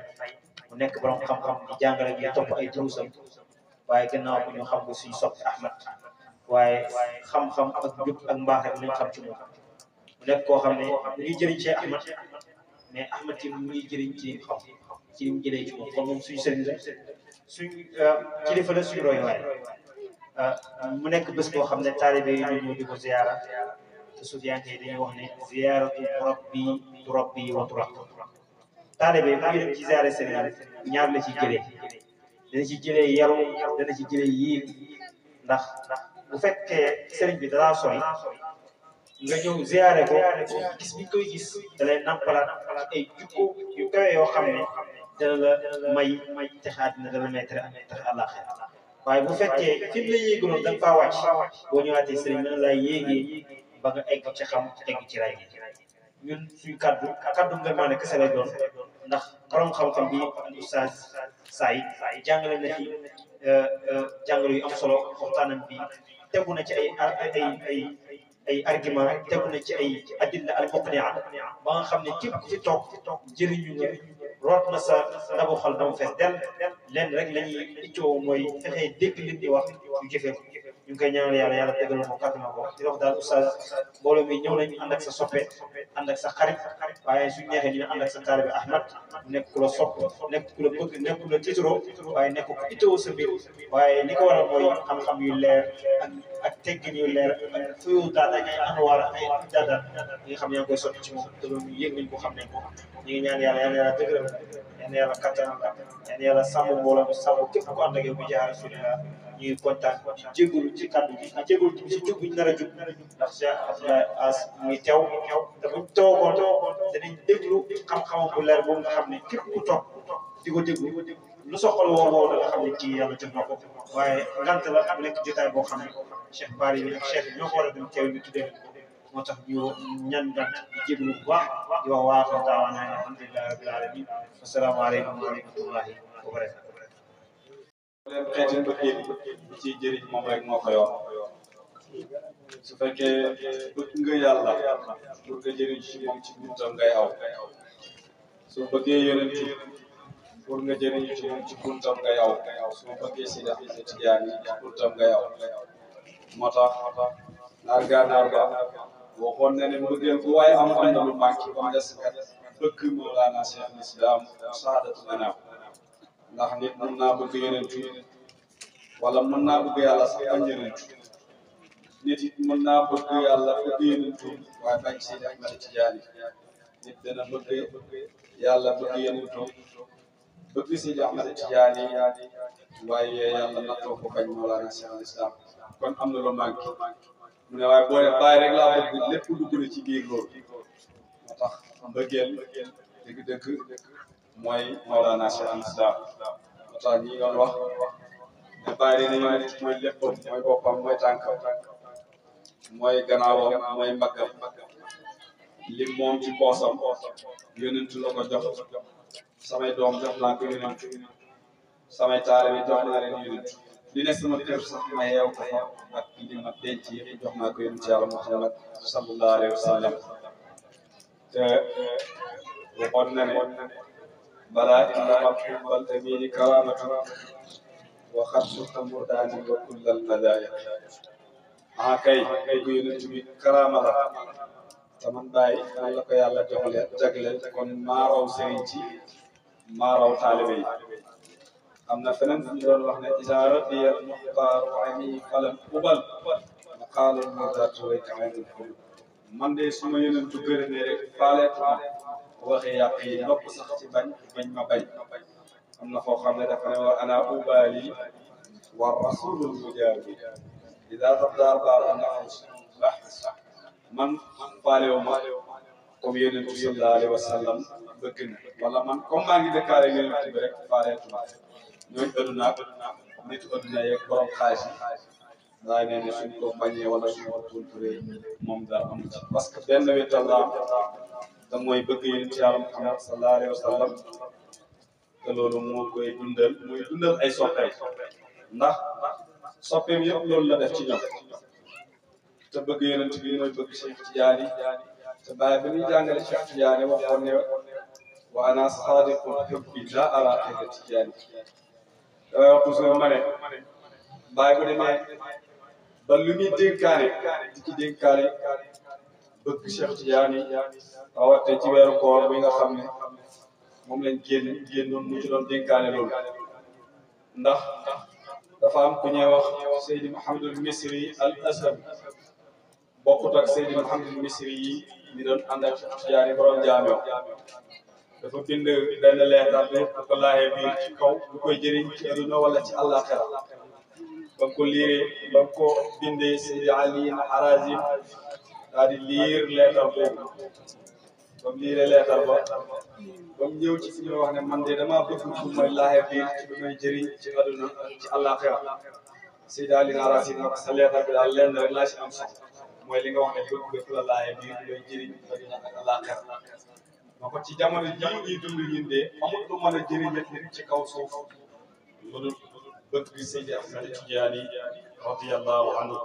mu nekk borom xam-xam di jàngale ñu topp ay durusam, waaye gannaaw ko ñu xam ko suñu soppe Ahmad. waaye xam-xam ak njub ak mbaax rek lañ xam ci moom. mu nekk koo xam ne mu ngi jëriñ ci Ahmad, mais Ahmad ci mu ngi jëriñ ci xam ci li mu jëlee ci moom. kon moom suñu sëriñ la suñu kilifa la suñu roy waaye mu nekk bés boo xam ne taalibe yi ñu ñëw di ko ziyaara te sufiyanke yi dañuy wax ne ziyaaratu turabbi wa turabbi. taalibe yi mu ngi dem ci ziyaare sëriñ ñaar la ci jëlee, dana ci jëlee yaru, dana ci jëlee yiig. ndax bu fekkee sëriñ bi dalaa sori nga ñëw ziyaare ko gis bi koy gis da lay nampalaat ay jukko yu kawe yoo xam ne dana la may texaat na dana may texe àllaaxira. waaye bu fekkee fi mu la yéegaloon da nga faa wàcc, boo ñëwaatee sëriñ dana laa yéegee ba nga egg ci xam egg ci ray gi. ñun suñu kaddu nga maa ne kese lay doon, ndax borom xam-xam bi Oustaz Saïd jàngale na fi jàngale yu am solo. waxtaanam bi tegu na ci ay argument, tegu na ci ay adilla al muqni'a ba nga xam ne képp ku fi toog jëriñu nga root na sa ndabu xol dama fees del. leen rek la ñuy ittoo mooy fexee dégg li di wax ñu jëfee ko. ñu ngi koy ñaanal yàlla dëggal ko kàttanal ko di wax daal Oustaz mbooloo mi ñëw nañu ànd ak sa soppe ànd ak sa xarit, waaye suñu neexee dina ànd ak sa taalibe Ahmad. nekk ku la sopp, nekk ku la bëgg, nekk ku la tiitaroo, waaye nekk ku ittoo sa mbir. waaye li ko waral mooy xam-xam yu leer ak teggin yu leer ak fuyu daal ak ay anwaar ay daadaan yi nga xam ne yaa ngi koy sotti ci moom te loolu yëg nañ ko xam nañ ko. ñu ngi ñaan yàlla dëgëral, yàlla kattanal, yàlla sàmm mbooloo sàmm képp ku ànd ak yow bi jaar rasulillah. ñuy kontaan ci jégalu ci kàddu gi di jégalu ci jug bi ñu nar a jug ndax Cheikh Abdoulaye As muy teew te buñ toogoon danañ déglu xam-xamam bu leer boobu nga xam ne képp ku toog di ko déglu lu soxal woo da nga xam ne kii yàlla jot na ko. waaye ngant la bu nekk jotaay boo xam ne Cheikh Bari bi ak Cheikh ñoo ko war a dem teew ñu tuddee moo tax ñu ñaan ngant di jégalu bu baax di wax waa ko daawaana alhamdulillahi rabbil alamin. asalaamaaleykum wa rahmatullahi wa barakatuh. leen xeeti mbëggeel bi ciy jëriñ moom rek moo koy wax. su fekkee bëgg nga yàlla pour nga jëriñ ci moom ci buntam ngay aw. soo bëggee yonent pour nga jëriñ ci moom ci buntam ngay aw. soo bëggee Sidi Ahmed Tidiane ci buntam ngay aw. moo tax naar ga waxoon na ne mbëggeel ku waaye am na lu manqué ba mu des kat bëgg Mawlana Cheikh al-Islam saadatu anam ndax nit mën naa bëgg yonentu wala mën naa bëgg yàlla sax bañ yonentu nit it mën naa bëgg yàlla bëgg yonentu waaye bañ Seydi Ahmad Tijaani nit dana bëgg yàlla bëgg yonentu bëgg Seydi Ahmad Tijaani waaye yàlla nattoo ko bañ Mawlana Cheikh al-Islam kon am na lu manqué mu ne waaye boo ne bàyyi rek laa bëgg lépp dugg na ci biir loolu moo tax mbëggeel dëgg-dëgg mooy Mawlana Cheikh al-Islam moo tax ñi doon wax ne bàyyi nañu mooy léppam mooy boppam mooy tànkam mooy gannaawam mooy mbaggam lim moom ci poosam yonentu la ko jox samay doom jox naa ko yonentu samay taalibe jox naa leen yonentu li ne sama kër sax ma yeew ko fa ak li ma denc yëpp jox naa ko yonentu Yàlla Muhammad sallallahu alayhi wa sallam te waxoon na ne balaa inna mabxubal amini karamatu wa xatsuka murdaani wa kullal madaaya kay ko yonentu bi karama la te man bàyyi man la ko yàlla jagleel kon maa raw sëriñ ci maa raw taalibe yi am na feneen fu ñu doon wax ne iza radiya al-muxtaaru ani falam ubal maqaalul mawdaatu way kaanul ko man de su ma yonentu gërëmee rek faaleetuma waxee yàq yi nopp sax ci bañ ma bañ am na foo xam ne dafa ne wa ana ubaali wa rasulul mujaabi iza taddaa baabu nafs man faalewu ma comme yonentu sallallahu alayhi wa sallam bëgg na wala man comme maa ngi dëkkaale yonentu bi rek faaleetuma ñooñu adduna nitu adduna yeeg borom xaalis yi waaye nee na suñ ko bañee wala suñ ko tonturee moom dara amu ci parce que benn wéetal la am te mooy bëgg yonent Yàlla Muhammad sallallahu alayhi wa sallam te loolu moo koy dundal muy dundal ay soppeem ndax soppeem yëpp loolu la def ci ñoom te bëgg yonent bi mooy bëgg Cheikh Tidiane te bàyyi ba ñuy jàngale Cheikh Tidiane waxoon ne wa ana saadiqul hubbi laa araa ghayra Tidiane damay wax toujours ma ne bàyyi bu demee ba lu muy dénkaane di ci dénkaane bëgg Cheikh Tidiane rawatina ci weeru koor bi nga xam ne moom lañ génnoon mu ci doon dénkaane loolu ndax dafa am ku ñuy wax Seydi Mouhamadul Misri al Asad bokkut ak Seydi Mouhamadul Misri yi mi doon ànd ak Cheikh Tidiane borom jaameo dafa bind benn leetar bi bu ko laajee biir ci kaw bu koy jëriñ ci aduna wala ci àllaaxira ba ko liiree ba ko bindee Seydi Ali Harazim daal di liir leetar boobu ba mu liiree leetar ba mu ñëw ci fi ñu wax ne man de damaa bëgg fu may laajee biir ci lu may jëriñ ci aduna ci àllaaxira Seydi Ali Harazim nag sa leetar bi daal lenn rek laa si am sax mooy li nga wax ne bëgg la laajee biir lu may jëriñ aduna ak àllaaxira ma ko ci jamono ji ñuy dund ñun de amul lu mën a jëriñat nit ci kaw suuf lu dul bëgg Seydi Ahmad Tijaani radiyallahu anhu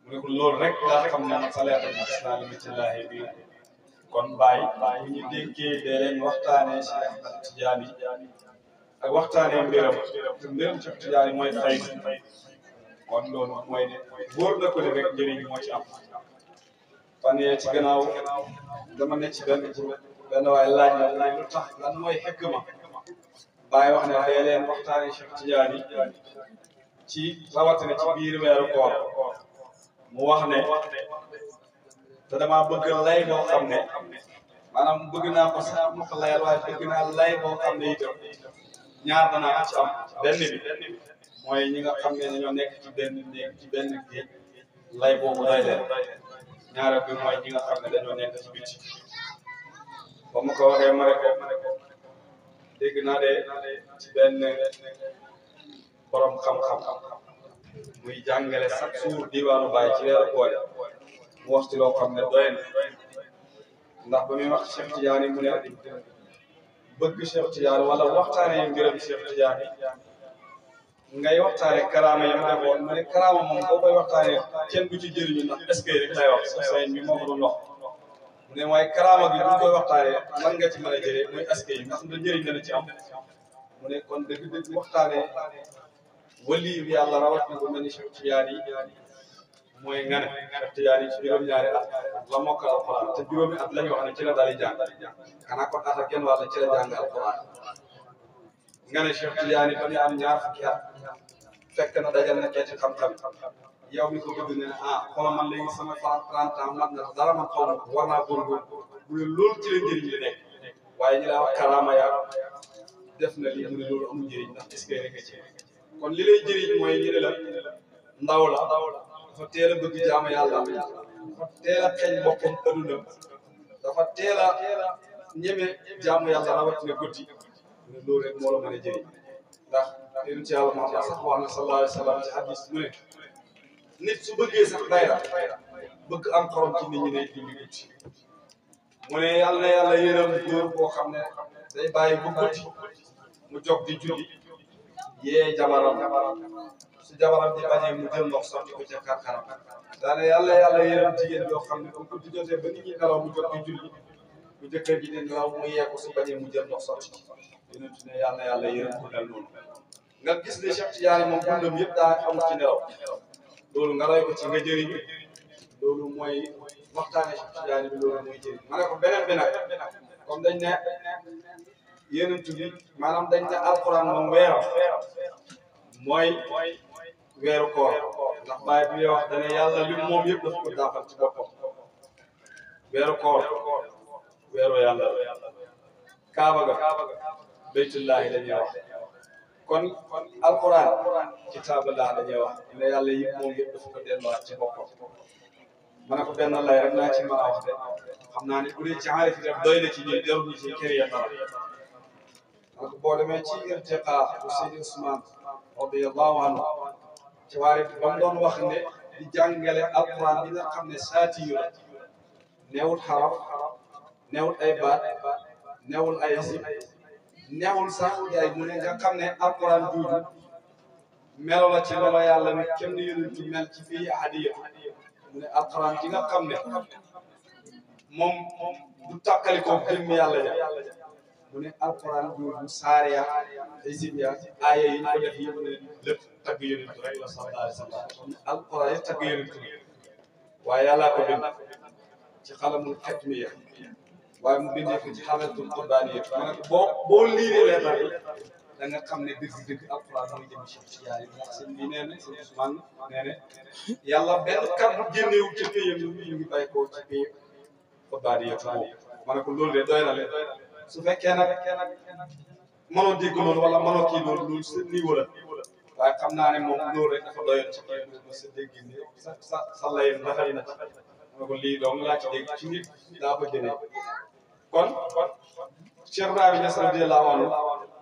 mu ne ko loolu rek laa xam ne man sa leetar bi gis naa li ci laahi bi kon bàyyi bu ñu dénkee dee leen waxtaanee Seydi Ahmad Tijaani ak waxtaanee mbiram te mbiram Cheikh Tijaani mooy fay kon loolu mooy ne wóor na ko ne rek njëriñ moo ci am fan yee ci gannaaw dama ne ci benn waaye laaj la lu tax lan mooy xikma bàyyi wax ne dee leen waxtaanee Cheikh Tidiane ci rawatina ci biir weeru koor mu wax ne te dama bëgg lay boo xam ne maanaam bëgg naa ko sax ma ko layal waaye bëgg naa lay boo xam ne itam ñaar danaa ci am benn bi mooy ñi nga xam ne dañoo nekk ci benn néeg ci benn géej lay boobu day leen ñaareel bi mooy ñi nga xam ne dañoo nekk ci biti ba ma ko waxee ma ne ko dégg naa de ci benn borom xam-xam muy jàngale chaque jour diwaanu Baye ci weeru koor mu wax ci loo xam ne doy na ndax ba muy wax Cheikh Tidiane mu ne bëgg Cheikh Tidiane wala waxtaanee mbiram Cheikh Tidiane ngay waxtaanee karaama yi mu defoon mu ne karaama moom boo koy waxtaanee kenn du ci jëriñu ndax est-ce que rek lay wax sa sëriñ bi moo ko doon wax mu ne waaye karaama bi bu koy waxtaanee lan nga ci mën a jëlee muy est-ce que ndax da njëriñ dana ci am mu ne kon dëgg-dëgg waxtaanee wali bi yàlla rawat na ko mel ni Cheikh Tidiane mooy nga ne Tijaani ci juróom-ñaari at la mokkal alquran te juróomi at la ñu wax ne ci la daal di jàng xanaa kon at ak genn wàll ci la jàng alquran nga ne Cheikh Tijaani ba ñu am ñaar fukki at fekk na dajal na keeti xam-xam yow mi ko bëgg ne xoolal man léegi sama 30 ans mat na dara man xaw ma ko war naa góorgóorlu mu ne loolu ci la njëriñ li nekk waaye ñu laa wax karaama yaa def na lii mu ne loolu amul njëriñ ndax est-ce que rek ci kon li lay jëriñ mooy ñu ne la ndaw la dafa teel a bëgg jaamu yàlla dafa teel a xeeñ boppam aduna dafa teel a ñeme jaamu yàlla rawatina guddi mu ne loolu rek moo la mën a jëriñ ndax yéen ci yàlla Muhammad sax wax na sallallahu alayhi wa sallam ci hadis mu ne nit su bëggee sax dayra bëgg am xorom ci nit ñi ne julli guddi mu ne yàlla yërëm góor boo xam ne day bàyyi bu guddi mu jóg di julli yee jabaram su jabaram di bañee mu jël ndox sotti ko ca karkaram daane yàlla yërëm jigéen yoo xam ne bu guddi jotee ba nit ñi nelaw mu jóg di julli bu jëkkër ji di nelaw mu yee ko su bañee mu jël ndox sotti yonent ne yàlla yërëm ku mel noonu nga gis ne Cheikh Tidiane moom dundam yëpp daa amul ci nelaw loolu nga lay ko ci nga jëriñ loolu mooy waxtaane Cheikh Tidiane bi loolu mooy jëriñ ma ne ko beneen bi nag comme dañ ne yonent bi maanaam dañ ne alquran moom weeram mooy weeru koor ndax baay bi wax dane yàlla li moom yëpp dafa ko daafal ci boppam weeru koor weeru yàlla kaaba ga baytullahi dañuy wax kon alquran kitaaballah dañuy wax ne yàlla yëpp moom yëpp dafa ko delluwaat ci boppam ma ne ko benn lay rek naa ci mën a wax de xam naa ne bu dee ci xaarif def doy na ci ñun jarul ñu ci kër ya dara donc boo demee ci irtiqaa bu Seydi Ousmane radiyallahu anhu ci waarif ba mu doon wax ne di jàngale alquran bi nga xam ne saati yu la neewul xaraf neewul ay baat neewul ay zib neewul sax yaay mu ne nga xam ne alquran juuju melo la ci melo yàlla ne kenn yonentu mel ci fii hadiya mu ne alquran ci nga xam ne moom du tàkkali ko jëmm yàlla ja mu ne alquran juuju saariya ay zib ya aaya yi ñu ko def yëpp ne lépp tagg yonentu rek la sallallahu alayhi wa sallam alquran yi tagg yonentu waaye yàllaa ko bind ci xalamul xetmiya waaye mu bindee ko ci xalatul qurbaaniya ma ne ko boo liiree leetar bi da nga xam ne dëgg-dëgg alquran mooy jëm Cheikh Tidiane ndax sëñ bi nee na sëñ Ousmane nee na yàlla benn kàddu génnewul ci payam ñu ngi bàyyi ko ci pay qurbaaniya boobu ma ne ko loolu de doy na leen su fekkee nag mënoo dégg loolu wala mënoo kii loolu sa niveau la waaye xam naa ne moom loolu rek dafa doyoon ci kii bi sa dégg ne sa lay dafay na ma ko lii donc laa ci dégg ci nit daa ko jëlee kon Cheikh Ibrahima Niass radiyallahu anhu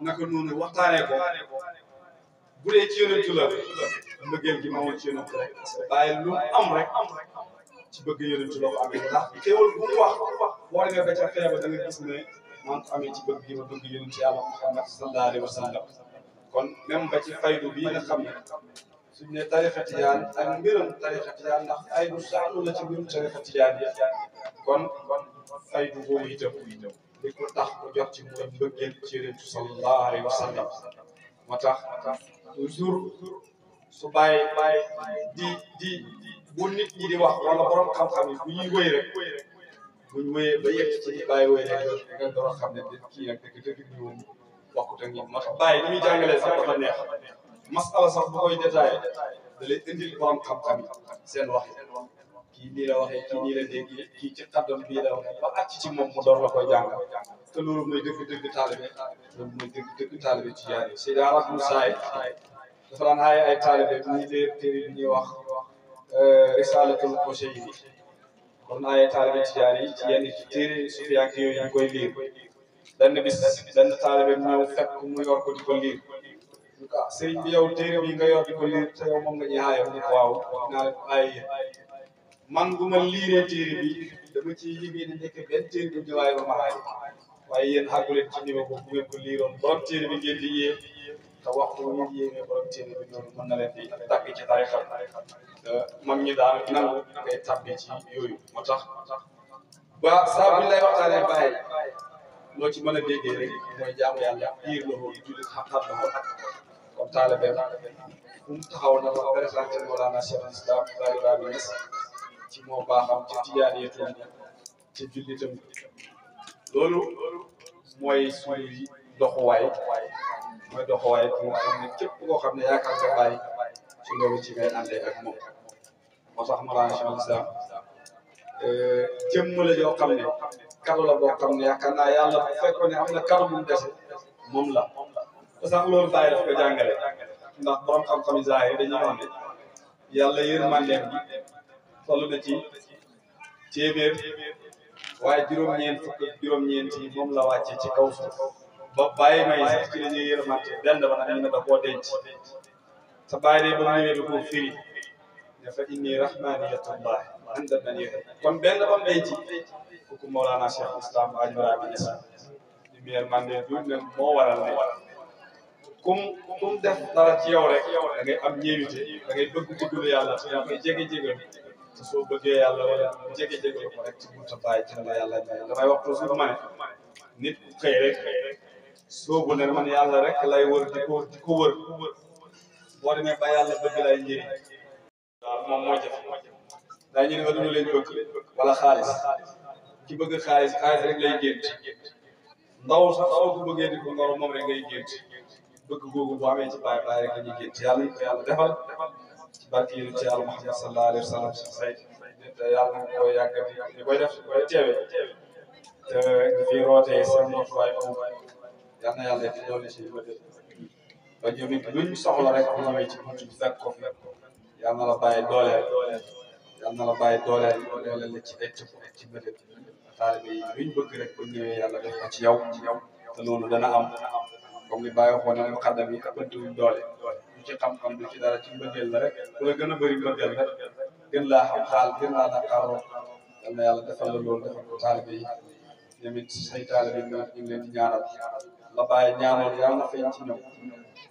naka noonu waxtaanee ko bu dee ci yonentu la mbëggeel gi ma woon ci yonentu rek bàyyi lu am rek ci bëgg yonentu la ko amee ndax xéwal bu mu wax boo demee ba ca feebar da nga gis ne maa ngi ko amee ci bëgg gi ma bëgg yonentu yàlla Muhammad sallallahu alayhi wa sallam kon même ba ci faydu bii nga xam ne suñ ne tariqa tijaan ak mbiram tariqa tijaan ndax faydu saxlu la ci mbirum tariqa tijaan yi kon faydu boobu itam li ko tax ko jot ci mooy mbëggeel ci yonent sallallahu alayhi wa sallam moo tax toujours su bàyyi di bu nit ñi di wax wala borom xam-xam yi bu ñuy wëy rek buñ wëyee ba yegg ci bàyyi wëy rek nga door a xam ne kii nag dëgg ñoom bokkut ak ñoom moo tax bàyyi ni muy jàngalee sax dafa neex masala sax bu koy détaillé da lay indil borom xam-xam yi seen wax kii nii la waxee kii nii la déggee kii ci xaddam bii la waxee ba àcc ci moom mu door la koy jàngal te loolu mooy dëgg taalibe loolu mooy dëgg taalibe ci yaar yi Seydi Araf Musaay dafa daan aaye ay taalibe bi ñuy leer téere bi ñuy wax Risalatul Qushayri kon aaye taalibe ci yaar yi ci yenn ci téere sufiyanke yooyu ñu koy liir benn bis benn taalibe bi ñëw fekk mu yor ko di ko liir sëriñ bi yow téere bi nga yor di ko liir te yow moom nga ñuy aaye mu ne waaw dinaa leen ko aaye yéen man bu ma liiree téere bi dama ci yëgee ne nekk benn téere bi ñëwaay ba ma aaye waaye yéen xàggu leen ci niveau boobu bu ngeen ko liiroon borom téere bi ngeen di yéeg te waxtu bu ngeen yéegee borom téere bi noonu mën na leen di tàgg ci tarixa mag ñi daal nangu ngay tàbbi ci yooyu moo tax ba saa bu ñu lay waxtaanee bàyyi loo ci mën a déggee rek mooy jaamu yàlla biir la woon jullit xam-xam la woon comme taalibe fu mu taxaw dafa présenté Mawlana Cheikh Islam Baye Ibrahima Niass ci moo baaxam ci tijaaniyatam ci jullitam loolu mooy suñu doxuwaay moo xam ne képp koo xam ne yaakaar nga bàyyi ci loolu ci ngay àndee ak moom moo tax Mawlana Cheikh Islam jëmm la yoo xam ne kàddu la boo xam ne yaakaar naa yàlla bu fekkoon ne am na kàddu bu mu dese moom la te sax loolu bàyyi daf ko jàngale ndax borom xam-xam yi zaahir dañuy wax ne yàlla yërmandeem bi toll na ci téeméer waaye juróom-ñeent fukk ak juróom-ñeent yi moom la wàcce ci kaw suuf ba bàyyi may sax ci la ñuy yërmante benn ba nag ñu ne da koo denc sa bàyyi de ba mu ñëwee da koo firi ne fa inni rahmaniyatullah inda bani kon benn ba mu denc kooku Mawlana Cheikh Islam Baye Ibrahima Niass di mu yërmande du ne moo waral ne kum def dara ci yow rek da ngay am ñeewite da ngay bëgg bëgglu yàlla te da ngay jege-jege te soo bëggee yàlla wala jege-jege ko rek ci bunta bàyyi ci la yàlla may damay wax toujours ma ne nit ku xëy rek soobu ne man yàlla rek lay wër di ko wër boo demee ba yàlla bëgg lay njëriñ waaw moom moo jafe daa ñu ne nga dund leen bëgg wala xaalis ki bëgg xaalis rek lay gént ndaw sax soo ko bëggee di ko ngoro moom rek ngay gént bëgg googu bu amee ci bàyyi rek la ñuy gént yàlla ñu ko yàlla defal ci barke yi ci yàlla Muhammad sallallahu alayhi wa sallam say te yàlla na koy yàgg di koy def koy teewe te di fi rootee seen mottuwaay foofu yal na yàlla di doole si ba def ba ñoom it luñ soxla rek bu ñëwee ci buntu bi fekk ko fi yal na la bàyyi dooleel la ci ay tëb ci bëdët taalibe yi luñ bëgg rek bu ñëwee yàlla def ko ci yow te loolu dana am comme li bàyyi waxoon ne muqaddam yi ëppantuwuñ doole du ci xam-xam du ci dara ci mbëggeel la rek ku la gën a bëri mbëggeel rek gën laa xam xaal gën laa naqaaroo yal na yàlla defal la loolu defal ko taalibe yi ñoom it say taalibe yi ñu ngi leen di ñaanal la bàyyi ñaanal yàlla na feeñ ci ñoom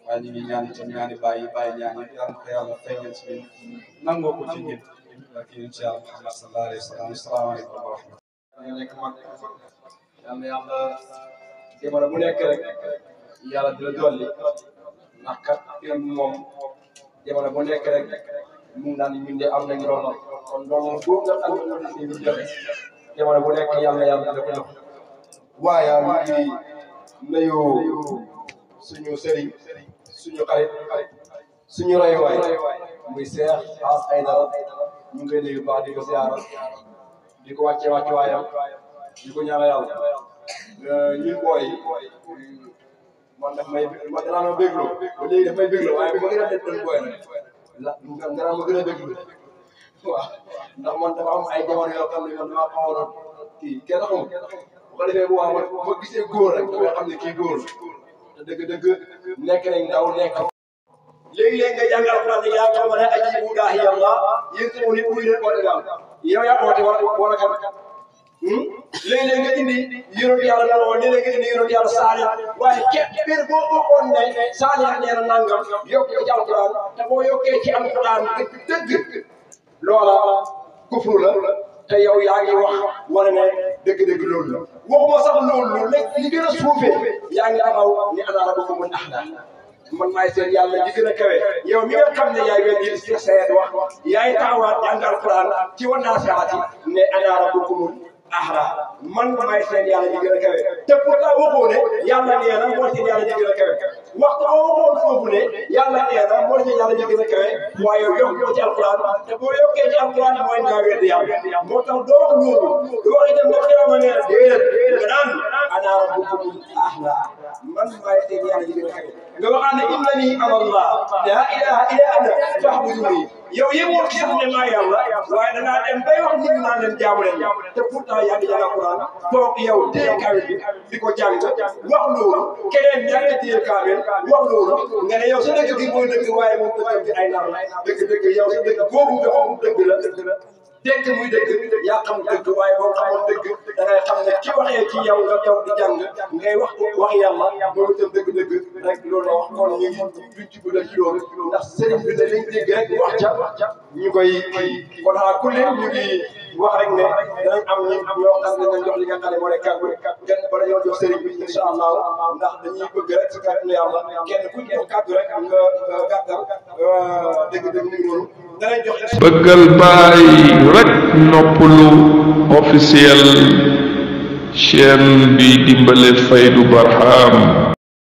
waaye ñu ngi ñaan itam ñaani bàyyi ñaan yëpp yàlla na ko yàlla feeñal si ñun nangoo ko ci ñun ak incha allah Muhammad sallallahu alayhi wa sallam asalaamaaleykum wa rahmatulah. ñu nekk mag yal na yàlla jamono bu nekk rek yàlla di la dolli ndax kat moom jamono bu nekk rek mu naan ñun de am nañ loolu kon loolu boobu nga xam ne ñu joxe jamono bu nekk yàlla da ko jox waaye ñu ngi nuyu suñu sëriñ suñu xarit suñu royuwaay muy Cheikh As Aidara ñu ngi koy nuyu baax di ko ziara di ko wàcce waayam di ko ñaanal yàlla ñun booy man daf may man danaa ma bégloo ba léegi daf may bégloo waaye bi ma gën a def doon booy nag danaa ma gën a bégloo waaw ndax man dafa am ay jamono yoo xam ne man damaa xawoon kii kenn xamul bu ko defee bu waa ma gisee góor rek nga xam ne kii góor te dëgg-dëgg nekk nañ ndaw nekk léegi-léegi nga jàngal Alxuraan ne yaa qawmanaa ajiibuu daa'iya Allah yéen tamit nit muy leen oote daal yow yaa oote war a kan léeg-léeg nga indi yonent yàlla Nuux léeg-léeg nga indi yonent yàlla Saalix waaye képp boo waxoon ne Saalix nee na nangam yokk ci Alxuraan te boo yokkee ci Alxuraan dëgg loola kufru la te yow yaa ngi wax wane ne dëgg-dëgg loolu la waxuma sax loolu li gën a suufee yaa ngi taxaw ni ana rabbukumul a'laa man maay seen yàlla ji gën a kawe yow mi nga xam ne yaay weddi si seet wax yaay taxawaat jàng Alxuraan ci wannaasi'aati ne ana rabbukumul a'laa man maay seen yàlla ji gën a kawe te pourtant waxoo ne yàlla nee na moo seen yàlla ji gën a kawe waxtu boo waxoon foofu ne yàlla nee na moo seen yàlla ji gën a kawe waaye yow yokk ko ci Alxuraan te boo yokkee ci Alxuraan mooy nga weddi yàlla moo tax doo wax loolu doo wax itam nga xew ma ne déedéet nga naan ana rabbukumul a'laa man maay seen yàlla ji gën a kawe nga waxaan ne innanii ana Allah laa ilaaha illaa ana fa'buduuni yow yëngu ci sax ne maa yàlla waaye da ngaa dem bay wax nit ñi naan leen jaamu leen te pourtant yaa ngi jàng Alxuraan toog yow téye kaamil bi di ko jàng wax loolu keneen ñàkk a téye kaamil wax loolu nga ne yow sa dëkk bi mooy dëkk waaye moom dëkk bi ay nar la dëgg yow sa dëkk boobu nga xam dëgg la dëgg muy dëgg yaa xam dëgg waaye boo xamoon dëgg da ngay xam ne ki waxee ci yow nga toog di jàng ngay wax yàlla moom itam dëgg rek loolu la wax kon ñu ngi duñ ci guddal ci loolu ndax sëriñ bi da lañ dégg rek wax ca ñu koy kon xanaa ku leen ñu ngi wax rek ne danañ am ñi ñoo xam ne dañ jox li nga xam ne moo ne kàddu kenn bala ñoo jox sëriñ bi incha allah ndax dañuy bëgg rek ci kàddu yàlla kenn ku jox kàddu rek am nga gàttal dëgg-dëgg mu ngi noonu danañ jox bëggal baay rek noppalu officiel chaîne bi dimbale Faydu Barham